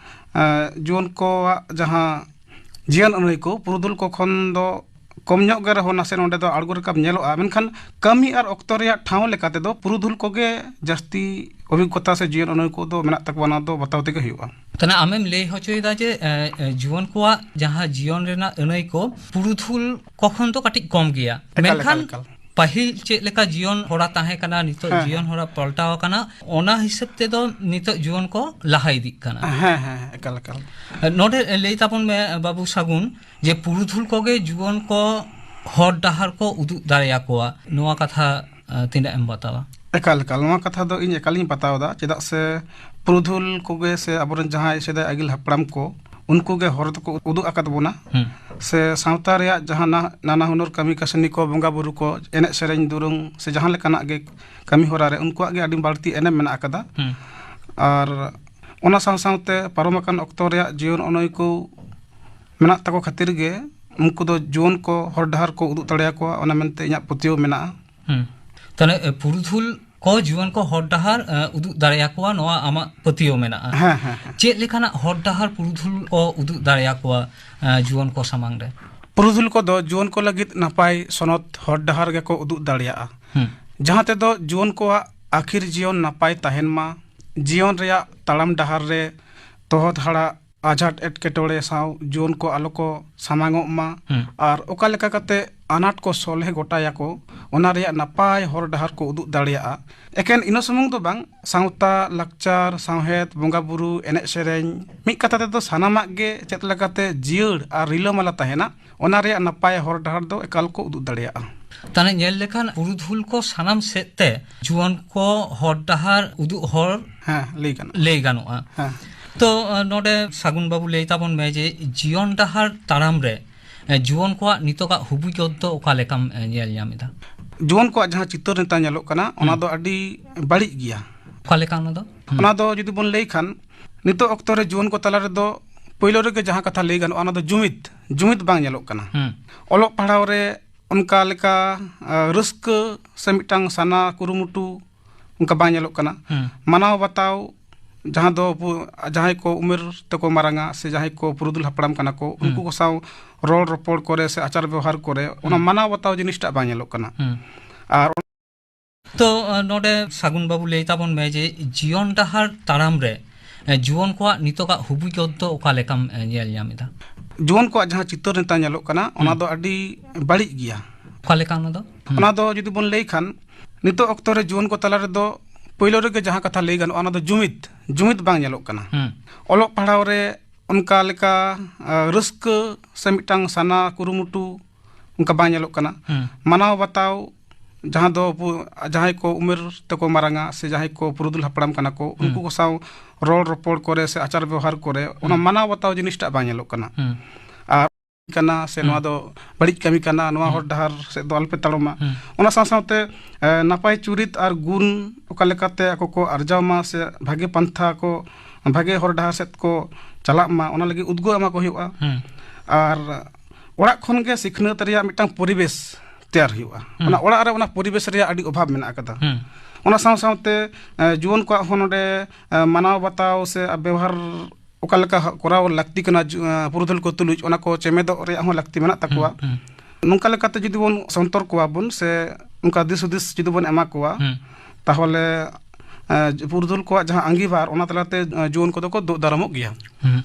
ᱮᱸ, ᱡᱩᱣᱟᱹᱱ ᱠᱚᱣᱟᱜ ᱡᱟᱦᱟᱸ ᱡᱤᱭᱚᱱ ᱟᱹᱱᱟᱹᱭ ᱠᱚ ᱯᱩᱨᱩᱫᱷᱩᱞ ᱠᱚ ᱠᱷᱚᱱ ᱫᱚ ᱠᱚᱢ ᱧᱚᱜ ᱜᱮ ᱨᱮᱦᱚᱸ ᱱᱟᱥᱮ ᱱᱚᱸᱰᱮ ᱫᱚ ᱟᱬᱜᱚ ᱨᱟᱠᱟᱵ ᱧᱮᱞᱚᱜᱼᱟ, ᱢᱮᱱᱠᱷᱟᱱ ᱠᱟᱹᱢᱤ ᱟᱨ ᱚᱠᱛᱚ ᱨᱮᱭᱟᱜ ᱴᱷᱟᱶ ᱞᱮᱠᱟ ᱛᱮᱫᱚ ᱯᱩᱨᱩᱫᱷᱩᱞ ᱠᱚᱜᱮ ᱡᱟᱹᱥᱛᱤ ᱚᱵᱷᱤᱜᱽᱜᱚᱛᱟ ᱥᱮ ᱡᱤᱭᱚᱱ ᱟᱹᱱᱟᱹᱭ ᱠᱚᱫᱚ ᱢᱮᱱᱟᱜ ᱛᱟᱠᱚᱣᱟ, ᱚᱱᱟ ᱫᱚ ᱵᱟᱛᱟᱣ ᱛᱮᱜᱮ ᱦᱩᱭᱩᱜᱼᱟ᱾ ᱛᱟᱦᱞᱮ ᱟᱢᱮᱢ ᱞᱟᱹᱭ ᱦᱚᱪᱚᱭᱮᱫᱟ ᱡᱮ, ᱮ, ᱮ, ᱡᱩᱣᱟᱹᱱ ᱠᱚᱣᱟᱜ ᱡᱟᱦᱟᱸ ᱡᱤᱭᱚᱱ ᱨᱮᱱᱟᱜ ᱟᱹᱱᱟᱹᱭ ᱠᱚ ᱯᱩᱨᱩᱫᱷᱩᱞ ᱠᱚ ᱠᱷᱚᱱ ᱫᱚ ᱠᱟᱹᱴᱤᱡ ᱠᱚᱢ ᱜᱮᱭᱟ, ᱮᱠᱟᱞ, ᱢᱮᱱᱠᱷᱟᱱ ᱮᱠᱟᱞ, ᱮᱠᱟᱞ᱾ ᱯᱟᱹᱦᱤᱞ ᱪᱮᱫ ᱞᱮᱠᱟ ᱡᱤᱭᱚᱱ ᱦᱚᱨᱟ ᱛᱟᱦᱮᱸ ᱠᱟᱱᱟ, ᱱᱤᱛᱚᱜ ᱦᱮᱸ, ᱡᱤᱭᱚᱱ ᱦᱮᱸ᱾ ᱦᱚᱨᱟ ᱯᱟᱞᱴᱟᱣ ᱟᱠᱟᱱᱟ, ᱚᱱᱟ ᱦᱤᱥᱟᱹᱵ ᱛᱮᱫᱚ ᱱᱤᱛᱚᱜ ᱡᱩᱣᱟᱹᱱ ᱠᱚ ᱞᱟᱦᱟ ᱤᱫᱤᱜ ᱠᱟᱱᱟ᱾ ᱦᱮᱸ, ᱦᱮᱸ, ᱦᱮᱸ, ᱮᱠᱟᱞ, ᱮᱠᱟᱞ᱾ ᱱᱚᱰᱮ ᱞᱟᱹᱭ ᱛᱟᱵᱚᱱ ᱢᱮ, ᱵᱟᱹᱵᱩ ᱥᱟᱹᱜᱩᱱ, ᱡᱮ ᱯᱩᱨᱩᱫᱷᱩᱞ ᱠᱚᱜᱮ ᱡᱩᱣᱟᱹᱱ ᱠᱚ ᱦᱚᱨ ᱰᱟᱦᱟᱨ ᱠᱚ ᱩᱫᱩᱜ ᱫᱟᱲᱮᱭᱟᱠᱚᱣᱟ, ᱱᱚᱣᱟ ᱠᱟᱛᱷᱟ, ᱮ, ᱛᱤᱱᱟᱹᱜ ᱮᱢ ᱵᱟᱛᱟᱣᱟ? ᱮᱠᱟᱞ, ᱮᱠᱟᱞ, ᱱᱚᱣᱟ ᱠᱟᱛᱷᱟ ᱫᱚ ᱤᱧ ᱮᱠᱟᱞᱤᱧ ᱵᱟᱛᱟᱣ ᱮᱫᱟ, ᱪᱮᱫᱟᱜ ᱥᱮ ᱯᱩᱨᱩᱫᱷᱩᱞ ᱠᱚᱜᱮ ᱥᱮ ᱟᱵᱚᱨᱮᱱ ᱡᱟᱦᱟᱸᱭ ᱥᱮᱫᱟᱭ ᱟᱹᱜᱤᱞ ᱦᱟᱯᱲᱟᱢ ᱠᱚ, ᱩᱱᱠᱩ ᱜᱮ ᱦᱚᱨ ᱫᱚᱠᱚ ᱩᱫᱩᱜ ᱟᱠᱟᱫ ᱵᱚᱱᱟ᱾ ᱦᱩᱸ᱾ ᱥᱮ ᱥᱟᱶᱛᱟ ᱨᱮᱭᱟᱜ ᱡᱟᱦᱟᱸ ᱱᱟ-, ᱱᱟᱱᱟ ᱦᱩᱱᱟᱹᱨ ᱠᱟᱹᱢᱤ ᱠᱟᱹᱥᱱᱤ ᱠᱚ, ᱵᱚᱸᱜᱟ ᱵᱩᱨᱩ ᱠᱚ, ᱮᱱᱮᱡ ᱥᱮᱨᱮᱧ, ᱫᱩᱨᱩᱝ ᱥᱮ ᱡᱟᱦᱟᱸ ᱞᱮᱠᱟᱱᱟᱜ ᱜᱮ ᱠᱟᱹᱢᱤ ᱦᱚᱨᱟ ᱨᱮ ᱩᱱᱠᱩᱣᱟᱜ ᱜᱮ ᱟᱹᱰᱤ ᱵᱟᱹᱲᱛᱤ ᱮᱱᱮᱢ ᱢᱮᱱᱟᱜ ᱟᱠᱟᱫᱟ᱾ ᱦᱩᱸ᱾ ᱟᱨ ᱚᱱᱟ ᱥᱟᱶ ᱥᱟᱶᱛᱮ ᱯᱟᱨᱚᱢ ᱟᱠᱟᱱ ᱚᱠᱛᱚ ᱨᱮᱭᱟᱜ ᱡᱤᱭᱚᱱ ᱟᱹᱱᱟᱹᱭᱠᱟᱹᱣ ᱢᱮᱱᱟᱜ ᱛᱟᱠᱚ ᱠᱷᱟᱹᱛᱤᱨ ᱜᱮ ᱩᱱᱠᱩ ᱫᱚ ᱡᱩᱣᱟᱹᱱ ᱠᱚ ᱦᱚᱨ ᱰᱟᱦᱟᱨ ᱠᱚ ᱩᱫᱩᱜ ᱫᱟᱲᱮᱭᱟᱠᱚᱣᱟ, ᱚᱱᱟ ᱢᱮᱱᱛᱮ ᱤᱧᱟᱹᱜ ᱯᱟᱹᱛᱭᱟᱹᱣ ᱢᱮᱱᱟᱜᱼᱟ᱾ ᱦᱩᱸ᱾ ᱛᱟᱦᱞᱮ, ᱮ, ᱯᱩᱨᱩᱫᱷᱩᱞ ᱠᱚ ᱡᱩᱣᱟᱹᱱ ᱠᱚ ᱦᱚᱨ ᱰᱟᱦᱟᱨ, ᱮ, ᱩᱫᱩᱜ ᱫᱟᱲᱮᱭᱟᱠᱚᱣᱟ, ᱱᱚᱣᱟ ᱟᱢᱟᱜ ᱯᱟᱹᱛᱭᱟᱹᱣ ᱢᱮᱱᱟᱜᱼᱟ᱾ ᱦᱮᱸ, ᱦᱮᱸ, ᱦᱮᱸ᱾ ᱪᱮᱫ ᱞᱮᱠᱟᱱᱟᱜ ᱦᱚᱨ ᱰᱟᱦᱟᱨ ᱯᱩᱨᱩᱫᱷᱩᱞ ᱠᱚ ᱩᱫᱩᱜ ᱫᱟᱲᱮᱭᱟᱠᱚᱣᱟ, ᱮ, ᱡᱩᱣᱟᱹᱱ ᱠᱚ ᱥᱟᱢᱟᱝ ᱨᱮ? ᱯᱩᱨᱩᱫᱷᱩᱞ ᱠᱚᱫᱚ ᱡᱩᱣᱟᱹᱱ ᱠᱚ ᱞᱟᱹᱜᱤᱫ ᱱᱟᱯᱟᱭ ᱥᱚᱱᱚᱛ ᱦᱚᱨ ᱰᱟᱦᱟᱨ ᱜᱮᱠᱚ ᱩᱫᱩᱜ ᱫᱟᱲᱮᱭᱟᱜᱼᱟ, ᱦᱩᱸ᱾ ᱡᱟᱦᱟᱸ ᱛᱮᱫᱚ ᱡᱩᱣᱟᱹᱱ ᱠᱚᱣᱟᱜ ᱟᱹᱠᱷᱤᱨ ᱡᱤᱭᱚᱱ ᱱᱟᱯᱟᱭ ᱛᱟᱦᱮᱱ ᱢᱟ, ᱡᱤᱭᱚᱱ ᱨᱮᱭᱟᱜ ᱛᱟᱲᱟᱢ ᱰᱟᱦᱟᱨ ᱨᱮ ᱛᱚᱦᱚᱫ ᱦᱟᱲᱟᱜ ᱟᱡᱷᱟᱴ ᱮᱴᱠᱮᱴᱚᱬᱮ ᱥᱟᱶ ᱡᱩᱣᱟᱹᱱ ᱠᱚ ᱟᱞᱚ ᱠᱚ ᱥᱟᱢᱟᱝᱚᱜ ᱢᱟ᱾ ᱦᱩᱸ᱾ ᱟᱨ ᱚᱠᱟ ᱞᱮᱠᱟ ᱠᱟᱛᱮ ᱟᱱᱟᱴ ᱠᱚ ᱥᱚᱞᱦᱮ ᱜᱚᱴᱟᱭᱟᱠᱚ, ᱚᱱᱟ ᱨᱮᱭᱟᱜ ᱱᱟᱯᱟᱭ ᱦᱚᱨ ᱰᱟᱦᱟᱨ ᱠᱚ ᱩᱫᱩᱜ ᱫᱟᱲᱮᱭᱟᱜᱼᱟ᱾ ᱮᱠᱮᱱ ᱤᱱᱟᱹ ᱥᱩᱢᱩᱝ ᱫᱚ ᱵᱟᱝ, ᱥᱟᱶᱛᱟ, ᱞᱟᱠᱪᱟᱨ, ᱥᱟᱶᱦᱮᱫ, ᱵᱚᱸᱜᱟ ᱵᱩᱨᱩ, ᱮᱱᱮᱡ ᱥᱮᱨᱮᱧ, ᱢᱤᱫ ᱠᱟᱛᱷᱟ ᱛᱮᱫᱚ ᱥᱟᱱᱟᱢᱟᱜ ᱜᱮ ᱪᱮᱫ ᱞᱮᱠᱟᱛᱮ ᱡᱤᱭᱟᱹᱲ ᱟᱨ ᱨᱤᱞᱟᱹᱢᱟᱞᱟ ᱛᱟᱦᱮᱱᱟ, ᱚᱱᱟ ᱨᱮᱭᱟᱜ ᱱᱟᱯᱟᱭ ᱦᱚᱨ ᱰᱟᱦᱟᱨ ᱫᱚ ᱮᱠᱟᱞ ᱠᱚ ᱩᱫᱩᱜ ᱫᱟᱲᱮᱭᱟᱜᱼᱟ᱾ ᱛᱟᱦᱞᱮ ᱧᱮᱞ ᱞᱮᱠᱷᱟᱱ ᱯᱩᱨᱩᱫᱷᱩᱞ ᱠᱚ ᱥᱟᱱᱟᱢ ᱥᱮᱫ ᱛᱮ ᱡᱩᱣᱟᱹᱱ ᱠᱚ ᱦᱚᱨ ᱰᱟᱦᱟᱨ ᱩᱫᱩᱜ ᱦᱚᱲ ᱦᱮᱸ, ᱞᱟᱹᱭ ᱜᱟᱱᱚᱜᱼᱟ᱾ ᱞᱟᱹᱭ ᱜᱟᱱᱚᱜᱼᱟ᱾ ᱦᱮᱸ᱾ ᱛᱚ, ᱱᱚᱰᱮ ᱥᱟᱹᱜᱩᱱ ᱵᱟᱹᱵᱩ ᱞᱟᱹᱭ ᱛᱟᱵᱚᱱ ᱢᱮ ᱡᱮ ᱡᱤᱭᱚᱱ ᱰᱟᱦᱟᱨ ᱛᱟᱲᱟᱢ ᱨᱮ, ᱮ, ᱡᱩᱣᱟᱹᱱ ᱠᱚᱣᱟᱜ ᱱᱤᱛᱚᱜᱟᱜ ᱦᱩᱵᱤᱜᱚᱛ ᱫᱚ ᱚᱠᱟ ᱞᱮᱠᱟᱢ, ᱮ, ᱧᱮᱞ ᱧᱟᱢ ᱮᱫᱟ? ᱡᱩᱣᱟᱹᱱ ᱠᱚᱣᱟᱜ ᱡᱟᱦᱟᱸ ᱪᱤᱛᱟᱹᱨ ᱱᱮᱛᱟᱨ ᱧᱮᱞᱚᱜ ᱠᱟᱱᱟ, ᱚᱱᱟ ᱦᱩᱸ᱾ ᱫᱚ ᱟᱹᱰᱤ ᱵᱟᱹᱲᱤᱡ ᱜᱮᱭᱟ᱾ ᱚᱠᱟ ᱞᱮᱠᱟ ᱚᱱᱟ ᱫᱚ? ᱦᱩᱸ᱾ ᱚᱱᱟ ᱫᱚ ᱡᱩᱫᱤ ᱵᱚᱱ ᱞᱟᱹᱭ ᱠᱷᱟᱱ, ᱱᱤᱛᱚᱜ ᱚᱠᱛᱚ ᱨᱮ ᱡᱩᱣᱟᱹᱱ ᱠᱚ ᱛᱟᱞᱟ ᱨᱮᱫᱚ ᱯᱳᱭᱞᱳ ᱨᱮᱜᱮ ᱡᱟᱦᱟᱸ ᱠᱟᱛᱷᱟ ᱞᱟᱹᱭ ᱜᱟᱱᱚᱜᱼᱟ, ᱚᱱᱟ ᱫᱚ ᱡᱩᱢᱤᱫ, ᱡᱩᱢᱤᱫ ᱵᱟᱝ ᱧᱮᱞᱚᱜ ᱠᱟᱱᱟ᱾ ᱦᱩᱸ᱾ ᱚᱞᱚᱜ ᱯᱟᱲᱦᱟᱣ ᱨᱮ ᱚᱱᱠᱟ ᱞᱮᱠᱟ, ᱟ, ᱨᱟᱹᱥᱠᱟᱹ ᱥᱮ ᱢᱤᱫᱴᱟᱝ ᱥᱟᱱᱟ ᱠᱩᱨᱩᱢᱩᱴᱩ ᱚᱱᱠᱟ ᱵᱟᱝ ᱧᱮᱞᱚᱜ ᱠᱟᱱᱟ᱾ ᱦᱩᱸ᱾ ᱢᱟᱱᱟᱣ ᱵᱟᱛᱟᱣ, ᱡᱟᱦᱟᱸ ᱫᱚ ᱯᱩ-, ᱡᱟᱦᱟᱸᱭ ᱠᱚ ᱩᱢᱮᱨ ᱛᱮᱠᱚ ᱢᱟᱨᱟᱝᱟ ᱥᱮ ᱡᱟᱦᱟᱸᱭ ᱠᱚ ᱯᱩᱨᱩᱫᱷᱩᱞ ᱦᱟᱯᱲᱟᱢ ᱠᱟᱱᱟ ᱠᱚ, ᱦᱩᱸ᱾ ᱩᱱᱠᱩ ᱠᱚ ᱥᱟᱶ ᱨᱚᱲ ᱨᱚᱯᱚᱲ ᱠᱚᱨᱮ ᱥᱮ ᱟᱪᱟᱨ ᱵᱮᱣᱦᱟᱨ ᱠᱚᱨᱮ ᱚᱱᱟ ᱦᱩᱸ᱾ ᱢᱟᱱᱟᱣ ᱵᱟᱛᱟᱣ ᱡᱤᱱᱤᱥᱴᱟᱜ ᱵᱟᱝ ᱧᱮᱞᱚᱜ ᱠᱟᱱᱟ᱾ ᱦᱩᱸ᱾ ᱟᱨ ᱛᱚ, ᱱᱚᱰᱮ ᱥᱟᱹᱜᱩᱱ ᱵᱟᱹᱵᱩ, ᱞᱟᱹᱭ ᱛᱟᱵᱚᱱ ᱢᱮ ᱡᱮ ᱡᱤᱭᱚᱱ ᱰᱟᱦᱟᱨ ᱛᱟᱲᱟᱢ ᱨᱮ, ᱮ, ᱡᱩᱣᱟᱹᱱ ᱠᱚᱣᱟᱜ ᱱᱤᱛᱚᱜᱟᱜ ᱦᱩᱵᱤᱜᱚᱛ ᱫᱚ ᱚᱠᱟ ᱞᱮᱠᱟᱢ, ᱮ, ᱧᱮᱞ ᱧᱟᱢ ᱮᱫᱟ? ᱡᱩᱣᱟᱹᱱ ᱠᱚᱣᱟᱜ ᱡᱟᱦᱟᱸ ᱪᱤᱛᱟᱹᱨ ᱱᱮᱛᱟᱨ ᱧᱮᱞᱚᱜ ᱠᱟᱱᱟ, ᱚᱱᱟ ᱦᱩᱸ᱾ ᱫᱚ ᱟᱹᱰᱤ ᱵᱟᱹᱲᱤᱡ ᱜᱮᱭᱟ᱾ ᱚᱠᱟ ᱞᱮᱠᱟ ᱚᱱᱟ ᱫᱚ? ᱦᱩᱸ᱾ ᱚᱱᱟ ᱫᱚ ᱡᱩᱫᱤ ᱵᱚᱱ ᱞᱟᱹᱭ ᱠᱷᱟᱱ, ᱱᱤᱛᱚᱜ ᱚᱠᱛᱚ ᱨᱮ ᱡᱩᱣᱟᱹᱱ ᱠᱚ ᱛᱟᱞᱟ ᱨᱮᱫᱚ ᱯᱳᱭᱞᱳ ᱨᱮᱜᱮ ᱡᱟᱦᱟᱸ ᱠᱟᱛᱷᱟ ᱞᱟᱹᱭ ᱜᱟᱱᱚᱜᱼᱟ, ᱚᱱᱟ ᱫᱚ ᱡᱩᱢᱤᱫ, ᱡᱩᱢᱤᱫ ᱵᱟᱝ ᱧᱮᱞᱚᱜ ᱠᱟᱱᱟ᱾ ᱦᱩᱸ᱾ ᱚᱞᱚᱜ ᱯᱟᱲᱦᱟᱣ ᱨᱮ ᱚᱱᱠᱟ ᱞᱮᱠᱟ, ᱟ, ᱨᱟᱹᱥᱠᱟᱹ ᱥᱮ ᱢᱤᱫᱴᱟᱝ ᱥᱟᱱᱟ ᱠᱩᱨᱩᱢᱩᱴᱩ ᱚᱱᱠᱟ ᱵᱟᱝ ᱧᱮᱞᱚᱜ ᱠᱟᱱᱟ᱾ ᱦᱩᱸ᱾ ᱢᱟᱱᱟᱣ ᱵᱟᱛᱟᱣ, ᱡᱟᱦᱟᱸ ᱫᱚ ᱯᱩ-, ᱡᱟᱦᱟᱸᱭ ᱠᱚ ᱩᱢᱮᱨ ᱛᱮᱠᱚ ᱢᱟᱨᱟᱝᱟ ᱥᱮ ᱡᱟᱦᱟᱸᱭ ᱠᱚ ᱯᱩᱨᱩᱫᱷᱩᱞ ᱦᱟᱯᱲᱟᱢ ᱠᱟᱱᱟ ᱠᱚ, ᱦᱩᱸ᱾ ᱩᱱᱠᱩ ᱠᱚ ᱥᱟᱶ ᱨᱚᱲ ᱨᱚᱯᱚᱲ ᱠᱚᱨᱮ ᱥᱮ ᱟᱪᱟᱨ ᱵᱮᱣᱦᱟᱨ ᱠᱚᱨᱮ ᱚᱱᱟ ᱦᱩᱸ᱾ ᱢᱟᱱᱟᱣ ᱵᱟᱛᱟᱣ ᱡᱤᱱᱤᱥᱴᱟᱜ ᱵᱟᱝ ᱧᱮᱞᱚᱜ ᱠᱟᱱᱟ᱾ ᱦᱩᱸ᱾ ᱟᱨ ᱠᱟᱱᱟ ᱥᱮ ᱦᱩᱸ᱾ ᱱᱚᱣᱟ ᱫᱚ ᱵᱟᱹᱲᱤᱡ ᱠᱟᱹᱢᱤ ᱠᱟᱱᱟ, ᱱᱚᱣᱟ ᱦᱩᱸ᱾ ᱦᱚᱨ ᱰᱟᱦᱟᱨ ᱥᱮᱫ ᱫᱚ ᱟᱞᱚᱯᱮ ᱛᱟᱲᱟᱢᱟ᱾ ᱦᱩᱸ᱾ ᱚᱱᱟ ᱥᱟᱶ ᱥᱟᱶᱛᱮ, ᱮ, ᱱᱟᱯᱟᱭ ᱪᱩᱨᱤᱛ ᱟᱨ ᱜᱩᱱ ᱚᱠᱟ ᱞᱮᱠᱟᱛᱮ ᱟᱠᱚ ᱠᱚ ᱟᱨᱡᱟᱣ ᱢᱟ ᱥᱮ ᱵᱷᱟᱜᱮ ᱯᱟᱱᱛᱷᱟ ᱠᱚ, ᱵᱷᱟᱜᱮ ᱦᱚᱨ ᱰᱟᱦᱟᱨ ᱥᱮᱫ ᱠᱚ ᱪᱟᱞᱟᱜ ᱢᱟ, ᱚᱱᱟ ᱞᱟᱹᱜᱤᱫ ᱩᱫᱽᱜᱟᱹᱣ ᱮᱢᱟ ᱠᱚ ᱦᱩᱭᱩᱜᱼᱟ᱾ ᱦᱩᱸ᱾ ᱟᱨ ᱚᱲᱟᱜ ᱠᱷᱚᱱ ᱜᱮ ᱥᱤᱠᱷᱱᱟᱹᱛ ᱨᱮᱭᱟᱜ ᱢᱤᱫᱴᱟᱝ ᱯᱚᱨᱤᱵᱮᱥ ᱛᱮᱭᱟᱨ ᱦᱩᱭᱩᱜᱼᱟ᱾ ᱦᱩᱸ᱾ ᱚᱱᱟ ᱚᱲᱟᱜ ᱨᱮ ᱚᱱᱟ ᱯᱚᱨᱤᱵᱮᱥ ᱨᱮᱭᱟᱜ ᱟᱹᱰᱤ ᱚᱵᱷᱟᱵᱽ ᱢᱮᱱᱟᱜ ᱟᱠᱟᱫᱟ᱾ ᱦᱩᱸ᱾ ᱚᱱᱟ ᱥᱟᱶ ᱥᱟᱶᱛᱮ, ᱮ, ᱡᱩᱣᱟᱹᱱ ᱠᱚᱣᱟᱜ ᱦᱚᱸ ᱱᱚᱰᱮ, ᱮ, ᱢᱟᱱᱟᱣ ᱵᱟᱛᱟᱣ ᱥᱮ ᱵᱮᱣᱦᱟᱨ ᱚᱠᱟ ᱞᱮᱠᱟ ᱦᱟ-, ᱠᱚᱨᱟᱣ ᱞᱟᱹᱠᱛᱤ ᱠᱟᱱᱟ, ᱡᱩ-, ᱮ, ᱯᱩᱨᱩᱫᱷᱩᱞ ᱠᱚ ᱛᱩᱞᱩᱡ, ᱚᱱᱟ ᱠᱚ ᱪᱮᱢᱮᱫᱚᱜ ᱨᱮᱭᱟᱜ ᱦᱚᱸ ᱞᱟᱹᱠᱛᱤ ᱢᱮᱱᱟᱜ ᱛᱟᱠᱚᱣᱟ᱾ ᱦᱩᱸ, ᱦᱩᱸ᱾ ᱱᱚᱝᱠᱟ ᱞᱮᱠᱟᱛᱮ ᱡᱩᱫᱤ ᱵᱚᱱ ᱥᱚᱱᱛᱚᱨ ᱠᱚᱣᱟ ᱵᱚᱱ ᱥᱮ ᱚᱱᱠᱟ ᱫᱤᱥ ᱦᱩᱫᱤᱥ ᱡᱩᱫᱤ ᱵᱚᱱ ᱮᱢᱟ ᱠᱚᱣᱟ, ᱦᱩᱸ᱾ ᱛᱟᱦᱚᱞᱮ, ᱮ, ᱯᱩᱨᱩᱫᱷᱩᱞ ᱠᱚᱣᱟᱜ ᱡᱟᱦᱟᱸ ᱟᱸᱜᱤᱵᱷᱟᱨ, ᱚᱱᱟ ᱛᱟᱞᱟᱛᱮ, ᱮ, ᱡᱩᱣᱟᱹᱱ ᱠᱚᱫᱚ ᱠᱚ ᱫᱩᱜ ᱫᱟᱨᱟᱢᱚᱜ ᱜᱮᱭᱟ᱾ ᱦᱩᱸ᱾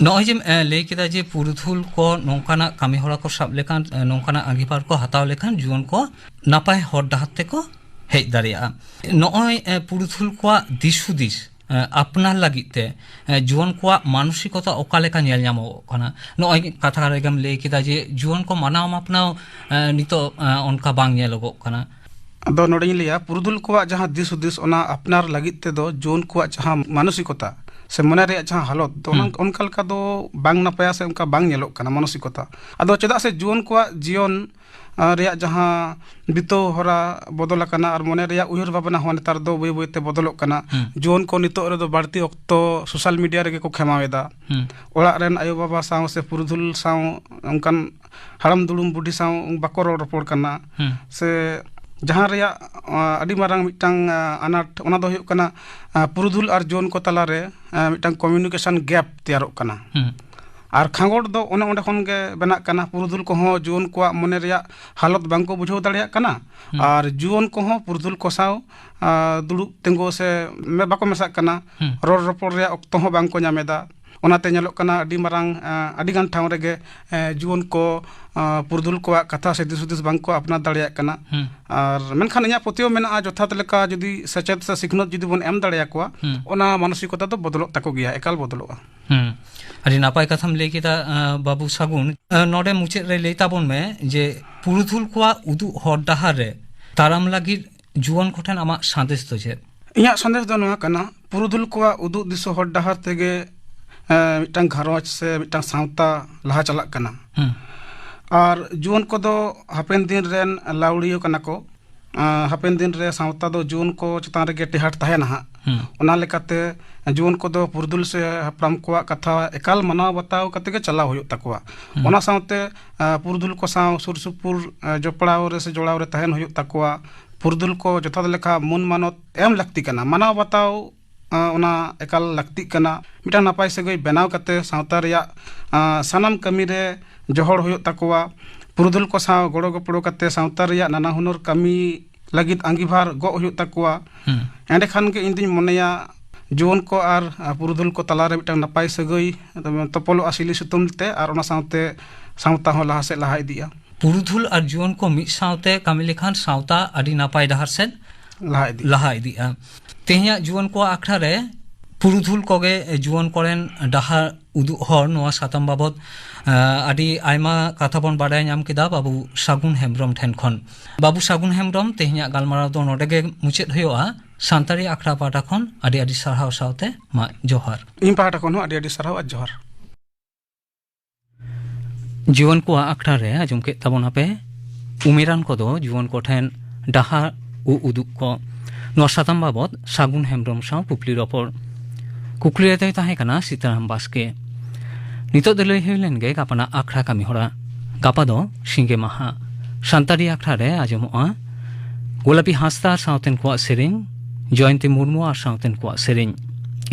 ᱱᱚᱜᱼᱚᱭ ᱡᱮᱢ, ᱮ, ᱞᱟᱹᱭ ᱠᱮᱫᱟ ᱡᱮ ᱯᱩᱨᱩᱫᱷᱩᱞ ᱠᱚ ᱱᱚᱝᱠᱟᱱᱟᱜ ᱠᱟᱹᱢᱤ ᱦᱚᱨᱟ ᱠᱚ ᱥᱟᱵ ᱞᱮᱠᱷᱟᱱ, ᱮ, ᱱᱚᱝᱠᱟᱱᱟᱜ ᱟᱸᱜᱤᱵᱷᱟᱨ ᱠᱚ ᱦᱟᱛᱟᱣ ᱞᱮᱠᱷᱟᱱ ᱡᱩᱣᱟᱹᱱ ᱠᱚ ᱱᱟᱯᱟᱭ ᱦᱚᱨ ᱰᱟᱦᱟᱨ ᱛᱮᱠᱚ ᱦᱮᱡ ᱫᱟᱲᱮᱭᱟᱜᱼᱟ᱾ ᱱᱚᱜᱼᱚᱭ, ᱮ, ᱯᱩᱨᱩᱫᱷᱩᱞ ᱠᱚᱣᱟᱜ ᱫᱤᱥ ᱦᱩᱫᱤᱥ, ᱮ, ᱟᱯᱱᱟᱨ ᱞᱟᱹᱜᱤᱫ ᱛᱮ, ᱮ, ᱡᱩᱣᱟᱹᱱ ᱠᱚᱣᱟᱜ ᱢᱟᱱᱚᱥᱤᱠᱚᱛᱟ ᱚᱠᱟ ᱞᱮᱠᱟ ᱧᱮᱞ ᱧᱟᱢᱚᱜᱚᱜ ᱠᱟᱱᱟ? ᱱᱚᱜᱼᱚᱭ ᱠᱟᱛᱷᱟ ᱨᱮᱜᱮᱢ ᱞᱟᱹᱭ ᱠᱮᱫᱟ ᱡᱮ ᱡᱩᱣᱟᱹᱱ ᱠᱚ ᱢᱟᱱᱟᱣ ᱢᱟᱯᱱᱟᱣ, ᱮ, ᱱᱤᱛᱚᱜ, ᱮ, ᱚᱱᱠᱟ ᱵᱟᱝ ᱧᱮᱞᱚᱜᱚᱜ ᱠᱟᱱᱟ᱾ ᱟᱫᱚ ᱱᱚᱰᱮᱧ ᱞᱟᱹᱭᱟ, ᱯᱩᱨᱩᱫᱷᱩᱞ ᱠᱚᱣᱟᱜ ᱡᱟᱦᱟᱸ ᱫᱤᱥ ᱦᱩᱫᱤᱥ, ᱚᱱᱟ ᱟᱯᱱᱟᱨ ᱞᱟᱹᱜᱤᱫ ᱛᱮᱫᱚ ᱡᱩᱣᱟᱹᱱ ᱠᱚᱣᱟᱜ ᱡᱟᱦᱟᱸ ᱢᱟᱱᱚᱥᱤᱠᱚᱛᱟ ᱥᱮ ᱢᱚᱱᱮ ᱨᱮᱭᱟᱜ ᱡᱟᱦᱟᱸ ᱦᱟᱞᱚᱛ ᱫᱚ, ᱚᱱᱟ, ᱦᱩᱸ᱾ ᱚᱱᱠᱟ ᱞᱮᱠᱟ ᱫᱚ ᱵᱟᱝ ᱱᱟᱯᱟᱭᱟ ᱥᱮ ᱚᱱᱠᱟ ᱵᱟᱝ ᱧᱮᱞᱚᱜ ᱠᱟᱱᱟ ᱢᱟᱱᱚᱥᱤᱠᱚᱛᱟ᱾ ᱟᱫᱚ ᱪᱮᱫᱟᱜ ᱥᱮ ᱡᱩᱣᱟᱹᱱ ᱠᱚᱣᱟᱜ ᱡᱤᱭᱚᱱ, ᱟᱸ, ᱨᱮᱭᱟᱜ ᱡᱟᱦᱟᱸ ᱵᱤᱛᱟᱹᱣ ᱦᱚᱨᱟ ᱵᱚᱫᱚᱞ ᱟᱠᱟᱱᱟ ᱟᱨ ᱢᱚᱱᱮ ᱨᱮᱭᱟᱜ ᱩᱭᱦᱟᱹᱨ ᱵᱷᱟᱵᱽᱱᱟ ᱦᱚᱸ ᱱᱮᱛᱟᱨ ᱫᱚ ᱵᱟᱹᱭ ᱵᱟᱹᱭ ᱛᱮ ᱵᱚᱫᱚᱞᱚᱜ ᱠᱟᱱᱟ᱾ ᱦᱩᱸ᱾ ᱡᱩᱣᱟᱹᱱ ᱠᱚ ᱱᱤᱛᱚᱜ ᱨᱮᱫᱚ ᱵᱟᱹᱲᱛᱤ ᱚᱠᱛᱚ ᱥᱳᱥᱟᱞ ᱢᱤᱰᱤᱭᱟ ᱨᱮᱜᱮ ᱠᱚ ᱠᱷᱮᱢᱟᱣ ᱮᱫᱟ᱾ ᱦᱩᱸ᱾ ᱚᱲᱟᱜ ᱨᱮᱱ ᱟᱭᱳᱼᱵᱟᱵᱟ ᱥᱟᱶ ᱥᱮ ᱯᱩᱨᱩᱫᱷᱩᱞ ᱥᱟᱶ ᱚᱱᱠᱟᱱ ᱦᱟᱲᱟᱢ ᱫᱩᱲᱩᱢ ᱵᱩᱰᱷᱤ ᱥᱟᱶ ᱵᱟᱠᱚ ᱨᱚᱲ ᱨᱚᱯᱚᱲ ᱠᱟᱱᱟ᱾ ᱦᱩᱸ᱾ ᱥᱮ ᱡᱟᱦᱟᱸ ᱨᱮᱭᱟᱜ, ᱟᱸ, ᱟᱹᱰᱤ ᱢᱟᱨᱟᱝ ᱢᱤᱫᱴᱟᱝ, ᱟᱸ, ᱟᱱᱟᱴ, ᱚᱱᱟ ᱫᱚ ᱦᱩᱭᱩᱜ ᱠᱟᱱᱟ, ᱟᱸ, ᱯᱩᱨᱩᱫᱷᱩᱞ ᱟᱨ ᱡᱩᱣᱟᱹᱱ ᱠᱚ ᱛᱟᱞᱟᱨᱮ, ᱟᱸ, ᱢᱤᱫᱴᱟᱝ ᱠᱚᱢᱤᱭᱩᱱᱤᱠᱮᱥᱚᱱ ᱜᱮᱯ ᱛᱮᱭᱟᱨᱚᱜ ᱠᱟᱱᱟ᱾ ᱦᱩᱸ᱾ ᱟᱨ ᱠᱷᱟᱸᱜᱚᱴ ᱫᱚ ᱚᱱᱮ ᱚᱸᱰᱮ ᱠᱷᱚᱱ ᱜᱮ ᱵᱮᱱᱟᱜ ᱠᱟᱱᱟ᱾ ᱯᱩᱨᱩᱫᱷᱩᱞ ᱠᱚᱦᱚᱸ ᱡᱩᱣᱟᱹᱱ ᱠᱚᱣᱟᱜ ᱢᱚᱱᱮ ᱨᱮᱭᱟᱜ ᱦᱟᱞᱚᱛ ᱵᱟᱝᱠᱚ ᱵᱩᱡᱷᱟᱹᱣ ᱫᱟᱲᱮᱭᱟᱜ ᱠᱟᱱᱟ, ᱦᱩᱸ᱾ ᱟᱨ ᱡᱩᱣᱟᱹᱱ ᱠᱚᱦᱚᱸ ᱯᱩᱨᱩᱫᱷᱩᱞ ᱠᱚ ᱥᱟᱶ, ᱟᱸ, ᱫᱩᱲᱩᱵ ᱛᱤᱸᱜᱩ ᱥᱮ ᱢᱮ-, ᱵᱟᱠᱚ ᱢᱮᱥᱟᱜ ᱠᱟᱱᱟ᱾ ᱦᱩᱸ᱾ ᱨᱚᱲ ᱨᱚᱯᱚᱲ ᱨᱮᱭᱟᱜ ᱚᱠᱛᱚ ᱦᱚᱸ ᱵᱟᱝᱠᱚ ᱧᱟᱢ ᱮᱫᱟ᱾ ᱚᱱᱟᱛᱮ ᱧᱮᱞᱚᱜ ᱠᱟᱱᱟ ᱟᱹᱰᱤ ᱢᱟᱨᱟᱝ, ᱟᱸ, ᱟᱹᱰᱤ ᱜᱟᱱ ᱴᱷᱟᱶ ᱨᱮᱜᱮ, ᱮᱸ, ᱡᱩᱣᱟᱹᱱ ᱠᱚ, ᱟᱸ, ᱯᱩᱨᱩᱫᱷᱩᱞ ᱠᱚᱣᱟᱜ ᱠᱟᱛᱷᱟ ᱥᱮ ᱫᱤᱥ ᱦᱩᱫᱤᱥ ᱵᱟᱝᱠᱚ ᱟᱯᱱᱟᱨ ᱫᱟᱲᱮᱭᱟᱜ ᱠᱟᱱᱟ᱾ ᱦᱩᱸ᱾ ᱟᱨ ᱢᱮᱱᱠᱷᱟᱱ ᱤᱧᱟᱹᱜ ᱯᱟᱹᱛᱭᱟᱹᱣ ᱢᱮᱱᱟᱜᱼᱟ, ᱡᱚᱛᱷᱟᱛ ᱞᱮᱠᱟ ᱡᱩᱫᱤ ᱥᱮᱪᱮᱫ ᱥᱮ ᱥᱤᱠᱷᱱᱟᱹᱛ ᱡᱩᱫᱤ ᱵᱚᱱ ᱮᱢ ᱫᱟᱲᱮᱭᱟᱠᱚᱣᱟ, ᱦᱩᱸ᱾ ᱚᱱᱟ ᱢᱟᱱᱚᱥᱤᱠᱚᱛᱟ ᱫᱚ ᱵᱚᱫᱚᱞᱚᱜ ᱛᱟᱠᱚ ᱜᱮᱭᱟ, ᱮᱠᱟᱞ ᱵᱚᱫᱚᱞᱚᱜᱼᱟ᱾ ᱦᱩᱸ᱾ ᱟᱹᱰᱤ ᱱᱟᱯᱟᱭ ᱠᱟᱛᱷᱟᱢ ᱞᱟᱹᱭ ᱠᱮᱫᱟ, ᱟᱸ, ᱵᱟᱹᱵᱩ ᱥᱟᱹᱜᱩᱱ᱾ ᱟᱸ, ᱱᱚᱰᱮ ᱢᱩᱪᱟᱹᱫ ᱨᱮ ᱞᱟᱹᱭ ᱛᱟᱵᱚᱱ ᱢᱮ ᱡᱮ ᱯᱩᱨᱩᱫᱷᱩᱞ ᱠᱚᱣᱟᱜ ᱩᱫᱩᱜ ᱦᱚᱨ ᱰᱟᱦᱟᱨ ᱨᱮ ᱛᱟᱲᱟᱢ ᱞᱟᱹᱜᱤᱫ ᱡᱩᱣᱟᱹᱱ ᱠᱚᱴᱷᱮᱱ ᱟᱢᱟᱜ ᱥᱟᱸᱫᱮᱥ ᱫᱚ ᱪᱮᱫ? ᱤᱧᱟᱹᱜ ᱥᱟᱸᱫᱮᱥ ᱫᱚ ᱱᱚᱣᱟ ᱠᱟᱱᱟ, ᱯᱩᱨᱩᱫᱷᱩᱞ ᱠᱚᱣᱟᱜ ᱩᱫᱩᱜ ᱫᱤᱥᱟᱹ ᱦᱚᱨ ᱰᱟᱦᱟᱨ ᱛᱮᱜᱮ, ᱮᱸ, ᱢᱤᱫᱴᱟᱝ ᱜᱷᱟᱨᱚᱸᱡᱽ ᱥᱮ ᱢᱤᱫᱴᱟᱝ ᱥᱟᱶᱛᱟ ᱞᱟᱦᱟ ᱪᱟᱞᱟᱜ ᱠᱟᱱᱟ᱾ ᱦᱩᱸ᱾ ᱟᱨ ᱡᱩᱣᱟᱹᱱ ᱠᱚᱫᱚ ᱦᱟᱯᱮᱱ ᱫᱤᱱ ᱨᱮᱱ ᱞᱟᱹᱣᱲᱤᱭᱟᱹ ᱠᱟᱱᱟ ᱠᱚ᱾ ᱟᱸ, ᱦᱟᱯᱮᱱ ᱫᱤᱱ ᱨᱮ ᱥᱟᱶᱛᱟ ᱫᱚ ᱡᱩᱣᱟᱹᱱ ᱠᱚ ᱪᱮᱛᱟᱱ ᱨᱮᱜᱮ ᱴᱮᱦᱟᱴ ᱛᱟᱦᱮᱱᱟ ᱦᱟᱸᱜ᱾ ᱦᱩᱸ᱾ ᱚᱱᱟ ᱞᱮᱠᱟᱛᱮ ᱡᱩᱣᱟᱹᱱ ᱠᱚᱫᱚ ᱯᱩᱨᱩᱫᱷᱩᱞ ᱥᱮ ᱦᱟᱯᱲᱟᱢ ᱠᱚᱣᱟᱜ ᱠᱟᱛᱷᱟ ᱮᱠᱟᱞ ᱢᱟᱱᱟᱣ ᱵᱟᱛᱟᱣ ᱠᱟᱛᱮ ᱜᱮ ᱪᱟᱞᱟᱣ ᱦᱩᱭᱩᱜ ᱛᱟᱠᱚᱣᱟ᱾ ᱦᱩᱸ᱾ ᱚᱱᱟ ᱥᱟᱶᱛᱮ, ᱟᱸ, ᱯᱩᱨᱩᱫᱷᱩᱞ ᱠᱚ ᱥᱟᱶ ᱥᱩᱨ ᱥᱩᱯᱩᱨ, ᱟᱸ, ᱡᱚᱯᱲᱟᱣ ᱨᱮ ᱥᱮ ᱡᱚᱲᱟᱣ ᱨᱮ ᱛᱟᱦᱮᱱ ᱦᱩᱭᱩᱜ ᱛᱟᱠᱚᱣᱟ᱾ ᱯᱩᱨᱩᱫᱷᱩᱞ ᱠᱚ ᱡᱚᱛᱷᱟᱛ ᱞᱮᱠᱟ ᱢᱟᱹᱱ ᱢᱟᱱᱚᱛ ᱮᱢ ᱞᱟᱹᱠᱛᱤ ᱠᱟᱱᱟ, ᱢᱟᱱᱟᱣ ᱵᱟᱛᱟᱣ, ᱟᱸ, ᱚᱱᱟ ᱮᱠᱟᱞ ᱞᱟᱹᱠᱛᱤᱜ ᱠᱟᱱᱟ᱾ ᱢᱤᱫᱴᱟᱝ ᱱᱟᱯᱟᱭ ᱥᱟᱹᱜᱟᱹᱭ ᱵᱮᱱᱟᱣ ᱠᱟᱛᱮ ᱥᱟᱶᱛᱟ ᱨᱮᱭᱟᱜ, ᱟᱸ, ᱥᱟᱱᱟᱢ ᱠᱟᱹᱢᱤ ᱨᱮ ᱡᱚᱦᱚᱲ ᱦᱩᱭᱩᱜ ᱛᱟᱠᱚᱣᱟ᱾ ᱯᱩᱨᱩᱫᱷᱩᱞ ᱠᱚ ᱥᱟᱶ ᱜᱚᱲᱚ ᱜᱚᱯᱚᱲᱚ ᱠᱟᱛᱮ ᱥᱟᱶᱛᱟ ᱨᱮᱭᱟᱜ ᱱᱟᱱᱟ ᱦᱩᱱᱟᱹᱨ ᱠᱟᱹᱢᱤ ᱞᱟᱹᱜᱤᱫ ᱟᱸᱜᱤᱵᱷᱟᱨ ᱜᱚᱜ ᱦᱩᱭᱩᱜ ᱛᱟᱠᱚᱣᱟ᱾ ᱦᱩᱸ᱾ ᱮᱸᱰᱮᱠᱷᱟᱱ ᱜᱮ ᱤᱧ ᱫᱩᱧ ᱢᱚᱱᱮᱭᱟ ᱡᱩᱣᱟᱹᱱ ᱠᱚ ᱟᱨ, ᱟᱸ, ᱯᱩᱨᱩᱫᱷᱩᱞ ᱠᱚ ᱛᱟᱞᱟᱨᱮ ᱢᱤᱫᱴᱟᱝ ᱱᱟᱯᱟᱭ ᱥᱟᱹᱜᱟᱹᱭ ᱛᱚᱯᱚᱞᱚᱜᱼᱟ ᱥᱤᱞᱤ ᱥᱩᱛᱟᱹᱢ ᱛᱮ, ᱟᱨ ᱚᱱᱟ ᱥᱟᱶᱛᱮ ᱥᱟᱶᱛᱟ ᱦᱚᱸ ᱞᱟᱦᱟ ᱥᱮᱫ ᱞᱟᱦᱟ ᱤᱫᱤᱜᱼᱟ᱾ ᱯᱩᱨᱩᱫᱷᱩᱞ ᱟᱨ ᱡᱩᱣᱟᱹᱱ ᱠᱚ ᱢᱤᱫ ᱥᱟᱶᱛᱮ ᱠᱟᱹᱢᱤ ᱞᱮᱠᱷᱟᱱ ᱥᱟᱶᱛᱟ ᱟᱹᱰᱤ ᱱᱟᱯᱟᱭ ᱰᱟᱦᱟᱨ ᱥᱮᱫ ᱞᱟᱦᱟ ᱤᱫᱤᱜᱼᱟ᱾ ᱞᱟᱦᱟ ᱤᱫᱤᱜᱼᱟ᱾ ᱛᱮᱦᱮᱧᱟᱜ ᱡᱩᱣᱟᱹᱱ ᱠᱚᱣᱟᱜ ᱟᱠᱷᱲᱟ ᱨᱮ ᱯᱩᱨᱩᱫᱷᱩᱞ ᱠᱚᱜᱮ ᱡᱩᱣᱟᱹᱱ ᱠᱚᱨᱮᱱ ᱰᱟᱦᱟᱨ ᱩᱫᱩᱜ ᱦᱚᱲ, ᱱᱚᱣᱟ ᱥᱟᱛᱟᱢ ᱵᱟᱵᱚᱛ, ᱟᱸ, ᱟᱹᱰᱤ ᱟᱭᱢᱟ ᱠᱟᱛᱷᱟ ᱵᱚᱱ ᱵᱟᱰᱟᱭ ᱧᱟᱢ ᱠᱮᱫᱟ ᱵᱟᱹᱵᱩ ᱥᱟᱹᱜᱩᱱ ᱦᱮᱢᱵᱨᱚᱢ ᱴᱷᱮᱱ ᱠᱷᱚᱱ᱾ ᱵᱟᱹᱵᱩ ᱥᱟᱹᱜᱩᱱ ᱦᱮᱢᱵᱨᱚᱢ, ᱛᱮᱦᱮᱧᱟᱜ ᱜᱟᱞᱢᱟᱨᱟᱣ ᱫᱚ ᱱᱚᱰᱮ ᱜᱮ ᱢᱩᱪᱟᱹᱫ ᱦᱩᱭᱩᱜᱼᱟ᱾ ᱥᱟᱱᱛᱟᱲᱤ ᱟᱠᱷᱲᱟ ᱯᱟᱦᱴᱟ ᱠᱷᱚᱱ ᱟᱹᱰᱤ ᱟᱹᱰᱤ ᱥᱟᱨᱦᱟᱣ ᱥᱟᱶᱛᱮ ᱢᱟ ᱡᱚᱦᱟᱨ᱾ ᱤᱧ ᱯᱟᱦᱴᱟ ᱠᱷᱚᱱ ᱦᱚᱸ ᱟᱹᱰᱤ ᱟᱹᱰᱤ ᱥᱟᱨᱦᱟᱣ ᱟᱨ ᱡᱚᱦᱟᱨ᱾ ᱡᱩᱣᱟᱹᱱ ᱠᱚᱣᱟᱜ ᱟᱠᱷᱲᱟ ᱨᱮ ᱟᱸᱡᱚᱢ ᱠᱮᱫ ᱛᱟᱵᱚᱱᱟᱯᱮ ᱩᱢᱮᱨᱟᱱ ᱠᱚᱫᱚ ᱡᱩᱣᱟᱹᱱ ᱠᱚᱴᱷᱮᱱ ᱰᱟᱦᱟᱨ ᱩ ᱩᱫᱩᱜ ᱠᱚ᱾ ᱱᱚᱣᱟ ᱥᱟᱛᱟᱢ ᱵᱟᱵᱚᱛ ᱥᱟᱹᱜᱩᱱ ᱦᱮᱢᱵᱨᱚᱢ ᱥᱟᱶ ᱠᱩᱠᱞᱤ ᱨᱚᱯᱚᱲ᱾ ᱠᱩᱠᱞᱤ ᱨᱮᱫᱚᱭ ᱛᱟᱦᱮᱸ ᱠᱟᱱᱟ ᱥᱤᱛᱟᱨᱟᱢ ᱵᱟᱥᱠᱮ᱾ ᱱᱤᱛᱚᱜ ᱫᱚ ᱞᱟᱹᱭ ᱦᱩᱭ ᱞᱮᱱ ᱜᱮ ᱜᱟᱯᱟᱱᱟᱜ ᱟᱠᱷᱲᱟ ᱠᱟᱹᱢᱤ ᱦᱚᱨᱟ᱾ ᱜᱟᱯᱟ ᱫᱚ ᱥᱤᱸᱜᱮ ᱢᱟᱦᱟ᱾ ᱥᱟᱱᱛᱟᱲᱤ ᱟᱠᱷᱲᱟ ᱨᱮ ᱟᱸᱡᱚᱢᱚᱜᱼᱟ ᱜᱳᱞᱟᱯᱤ ᱦᱟᱸᱥᱫᱟ ᱟᱨ ᱥᱟᱶᱛᱮᱱ ᱠᱚᱣᱟᱜ ᱥᱮᱨᱮᱧ, ᱡᱚᱭᱚᱱᱛᱤ ᱢᱩᱨᱢᱩ ᱟᱨ ᱥᱟᱶᱛᱮᱱ ᱠᱚᱣᱟᱜ ᱥᱮᱨᱮᱧ᱾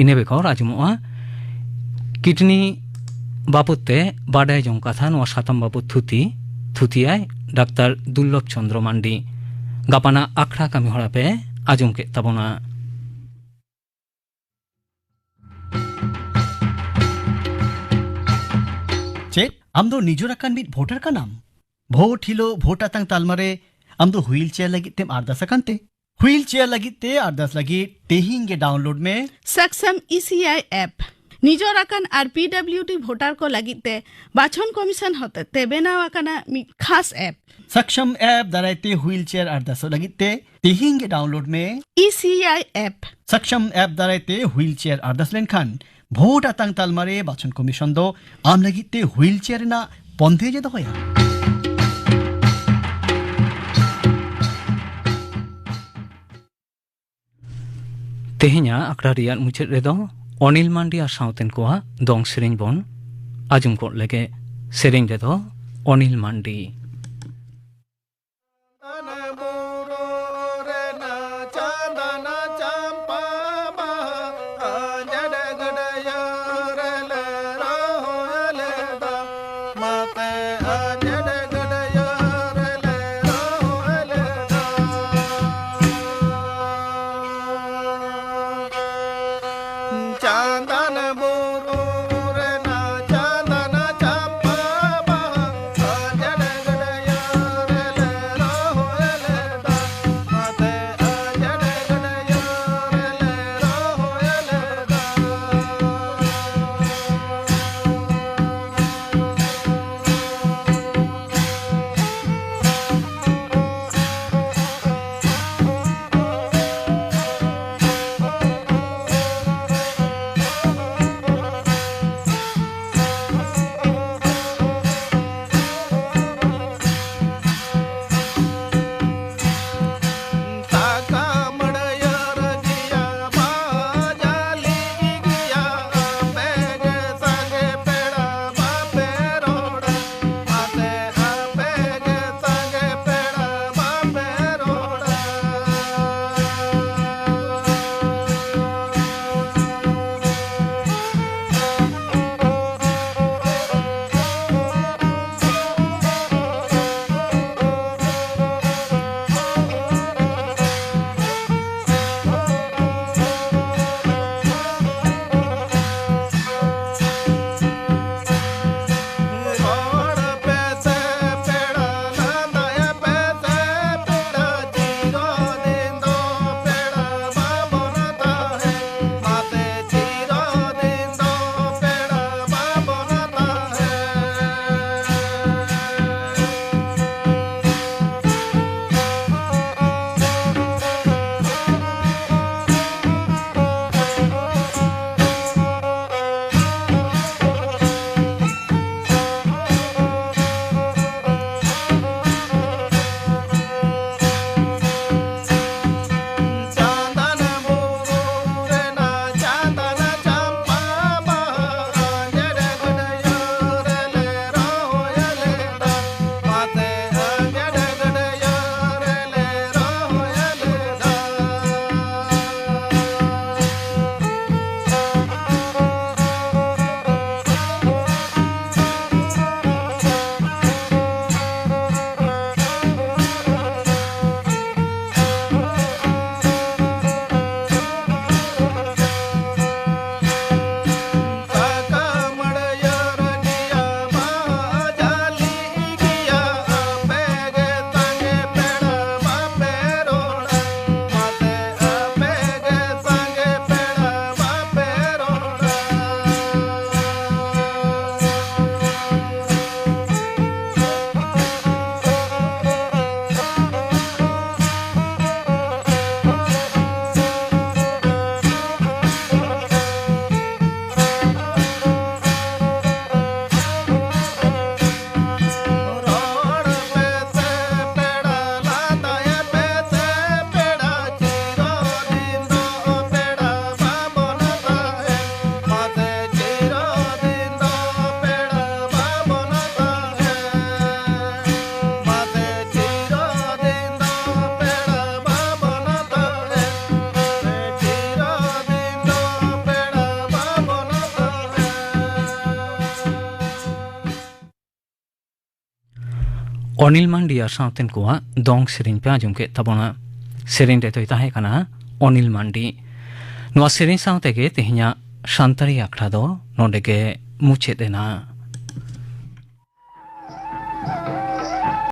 ᱤᱱᱟᱹ ᱵᱮᱜᱚᱨ ᱟᱸᱡᱚᱢᱚᱜᱼᱟ ᱠᱤᱰᱱᱤ ᱵᱟᱵᱚᱛ ᱛᱮ ᱵᱟᱰᱟᱭ ᱡᱚᱝ ᱠᱟᱛᱷᱟ, ᱱᱚᱣᱟ ᱥᱟᱛᱟᱢ ᱵᱟᱵᱚᱛ ᱛᱷᱩᱛᱤ, ᱛᱷᱩᱛᱤᱭᱟᱭ ᱰᱟᱠᱛᱟᱨ ᱫᱩᱨᱞᱚᱵᱷ ᱪᱚᱸᱫᱽᱨᱚ ᱢᱟᱱᱰᱤ᱾ ᱜᱟᱯᱟᱱᱟᱜ ᱟᱠᱷᱲᱟ ᱠᱟᱹᱢᱤ ᱦᱚᱨᱟ ᱯᱮ ᱟᱸᱡᱚᱢ ᱠᱮᱫ ᱛᱟᱵᱚᱱᱟ᱾ ᱪᱮᱫ ᱟᱢ ᱫᱚ ᱱᱤᱡᱚᱨ ᱟᱠᱟᱱ ᱢᱤᱫ ᱵᱷᱳᱴᱟᱨ ᱠᱟᱱᱟᱢ? ᱵᱷᱳᱴ ᱦᱤᱞᱳᱜ ᱵᱷᱳᱴ ᱟᱛᱟᱝ ᱛᱟᱞᱢᱟ ᱨᱮ ᱟᱢ ᱫᱚ ᱦᱩᱭᱤᱞ ᱪᱮᱭᱟᱨ ᱞᱟᱹᱜᱤᱫ ᱛᱮᱢ ᱟᱨᱫᱟᱥ ᱟᱠᱟᱱ ᱛᱮ? ᱦᱩᱭᱤᱞ ᱪᱮᱭᱟᱨ ᱞᱟᱹᱜᱤᱫ ᱛᱮ ᱟᱨᱫᱟᱥ ᱞᱟᱹᱜᱤᱫ ᱛᱮᱦᱮᱧ ᱜᱮ ᱰᱟᱣᱩᱱᱞᱳᱰ ᱢᱮ ᱥᱟᱠᱥᱟᱢ ᱤ ᱥᱤ ᱟᱭ ᱮᱯ᱾ ᱱᱤᱡᱚᱨ ᱟᱠᱟᱱ ᱟᱨ ᱯᱤ ᱰᱟᱵᱞᱤᱭᱩ ᱰᱤ ᱵᱷᱳᱴᱟᱨ ᱠᱚ ᱞᱟᱹᱜᱤᱫ ᱛᱮ ᱵᱟᱪᱷᱚᱱ ᱠᱚᱢᱤᱥᱚᱱ ᱦᱚᱛᱮᱛᱮ ᱵᱮᱱᱟᱣ ᱟᱠᱟᱱᱟ ᱢᱤᱫ ᱠᱷᱟᱥ ᱮᱯ᱾ ᱥᱟᱠᱥᱟᱢ ᱮᱯ ᱫᱟᱨᱟᱭ ᱛᱮ ᱦᱩᱭᱤᱞ ᱪᱮᱭᱟᱨ ᱟᱨᱫᱟᱥᱚᱜ ᱞᱟᱹᱜᱤᱫ ᱛᱮ ᱛᱮᱦᱮᱧ ᱜᱮ ᱰᱟᱣᱩᱱᱞᱳᱰ ᱢᱮ E C I app. ᱥᱟᱠᱥᱟᱢ app ᱫᱟᱨᱟᱭ ᱛᱮ ᱦᱩᱭᱤᱞ ᱪᱮᱭᱟᱨ ᱟᱨᱫᱟᱥ ᱞᱮᱱᱠᱷᱟᱱ ᱵᱷᱳᱴ ᱟᱛᱟᱝ ᱛᱟᱞᱢᱟ ᱨᱮ ᱵᱟᱪᱷᱚᱱ ᱠᱚᱢᱤᱥᱚᱱ ᱫᱚ ᱟᱢ ᱞᱟᱹᱜᱤᱫ ᱛᱮ ᱦᱩᱭᱤᱞ ᱪᱮᱭᱟᱨ ᱨᱮᱱᱟᱜ ᱵᱚᱱᱫᱮᱡ ᱮ ᱫᱚᱦᱚᱭᱟ᱾ ᱛᱮᱦᱮᱧᱟᱜ ᱟᱠᱷᱲᱟ ᱨᱮᱭᱟᱜ ᱢᱩᱪᱟᱹᱫ ᱨᱮᱫᱚ ᱚᱱᱤᱞ ᱢᱟᱱᱰᱤ ᱟᱨ ᱥᱟᱶᱛᱮᱱ ᱠᱚᱣᱟᱜ ᱫᱚᱝ ᱥᱮᱨᱮᱧ ᱵᱚᱱ ᱟᱸᱡᱚᱢ ᱜᱚᱫ ᱞᱮᱜᱮ᱾ ᱥᱮᱨᱮᱧ ᱨᱮᱫᱚ ᱚᱱᱤᱞ ᱢᱟᱱᱰᱤ᱾ ᱚᱱᱤᱞ ᱢᱟᱱᱰᱤ ᱟᱨ ᱥᱟᱶᱛᱮᱱ ᱠᱚᱣᱟᱜ ᱫᱚᱝ ᱥᱮᱨᱮᱧ ᱯᱮ ᱟᱸᱡᱚᱢ ᱠᱮᱫ ᱛᱟᱵᱚᱱᱟ᱾ ᱥᱮᱨᱮᱧ ᱨᱮᱫᱚᱭ ᱛᱟᱦᱮᱸ ᱠᱟᱱᱟ ᱚᱱᱤᱞ ᱢᱟᱱᱰᱤ᱾ ᱱᱚᱣᱟ ᱥᱮᱨᱮᱧ ᱥᱟᱶ ᱛᱮᱜᱮ ᱛᱮᱦᱮᱧᱟᱜ ᱥᱟᱱᱛᱟᱲᱤ ᱟᱠᱷᱲᱟ ᱫᱚ ᱱᱚᱰᱮ ᱜᱮ ᱢᱩᱪᱟᱹᱫ ᱮᱱᱟ᱾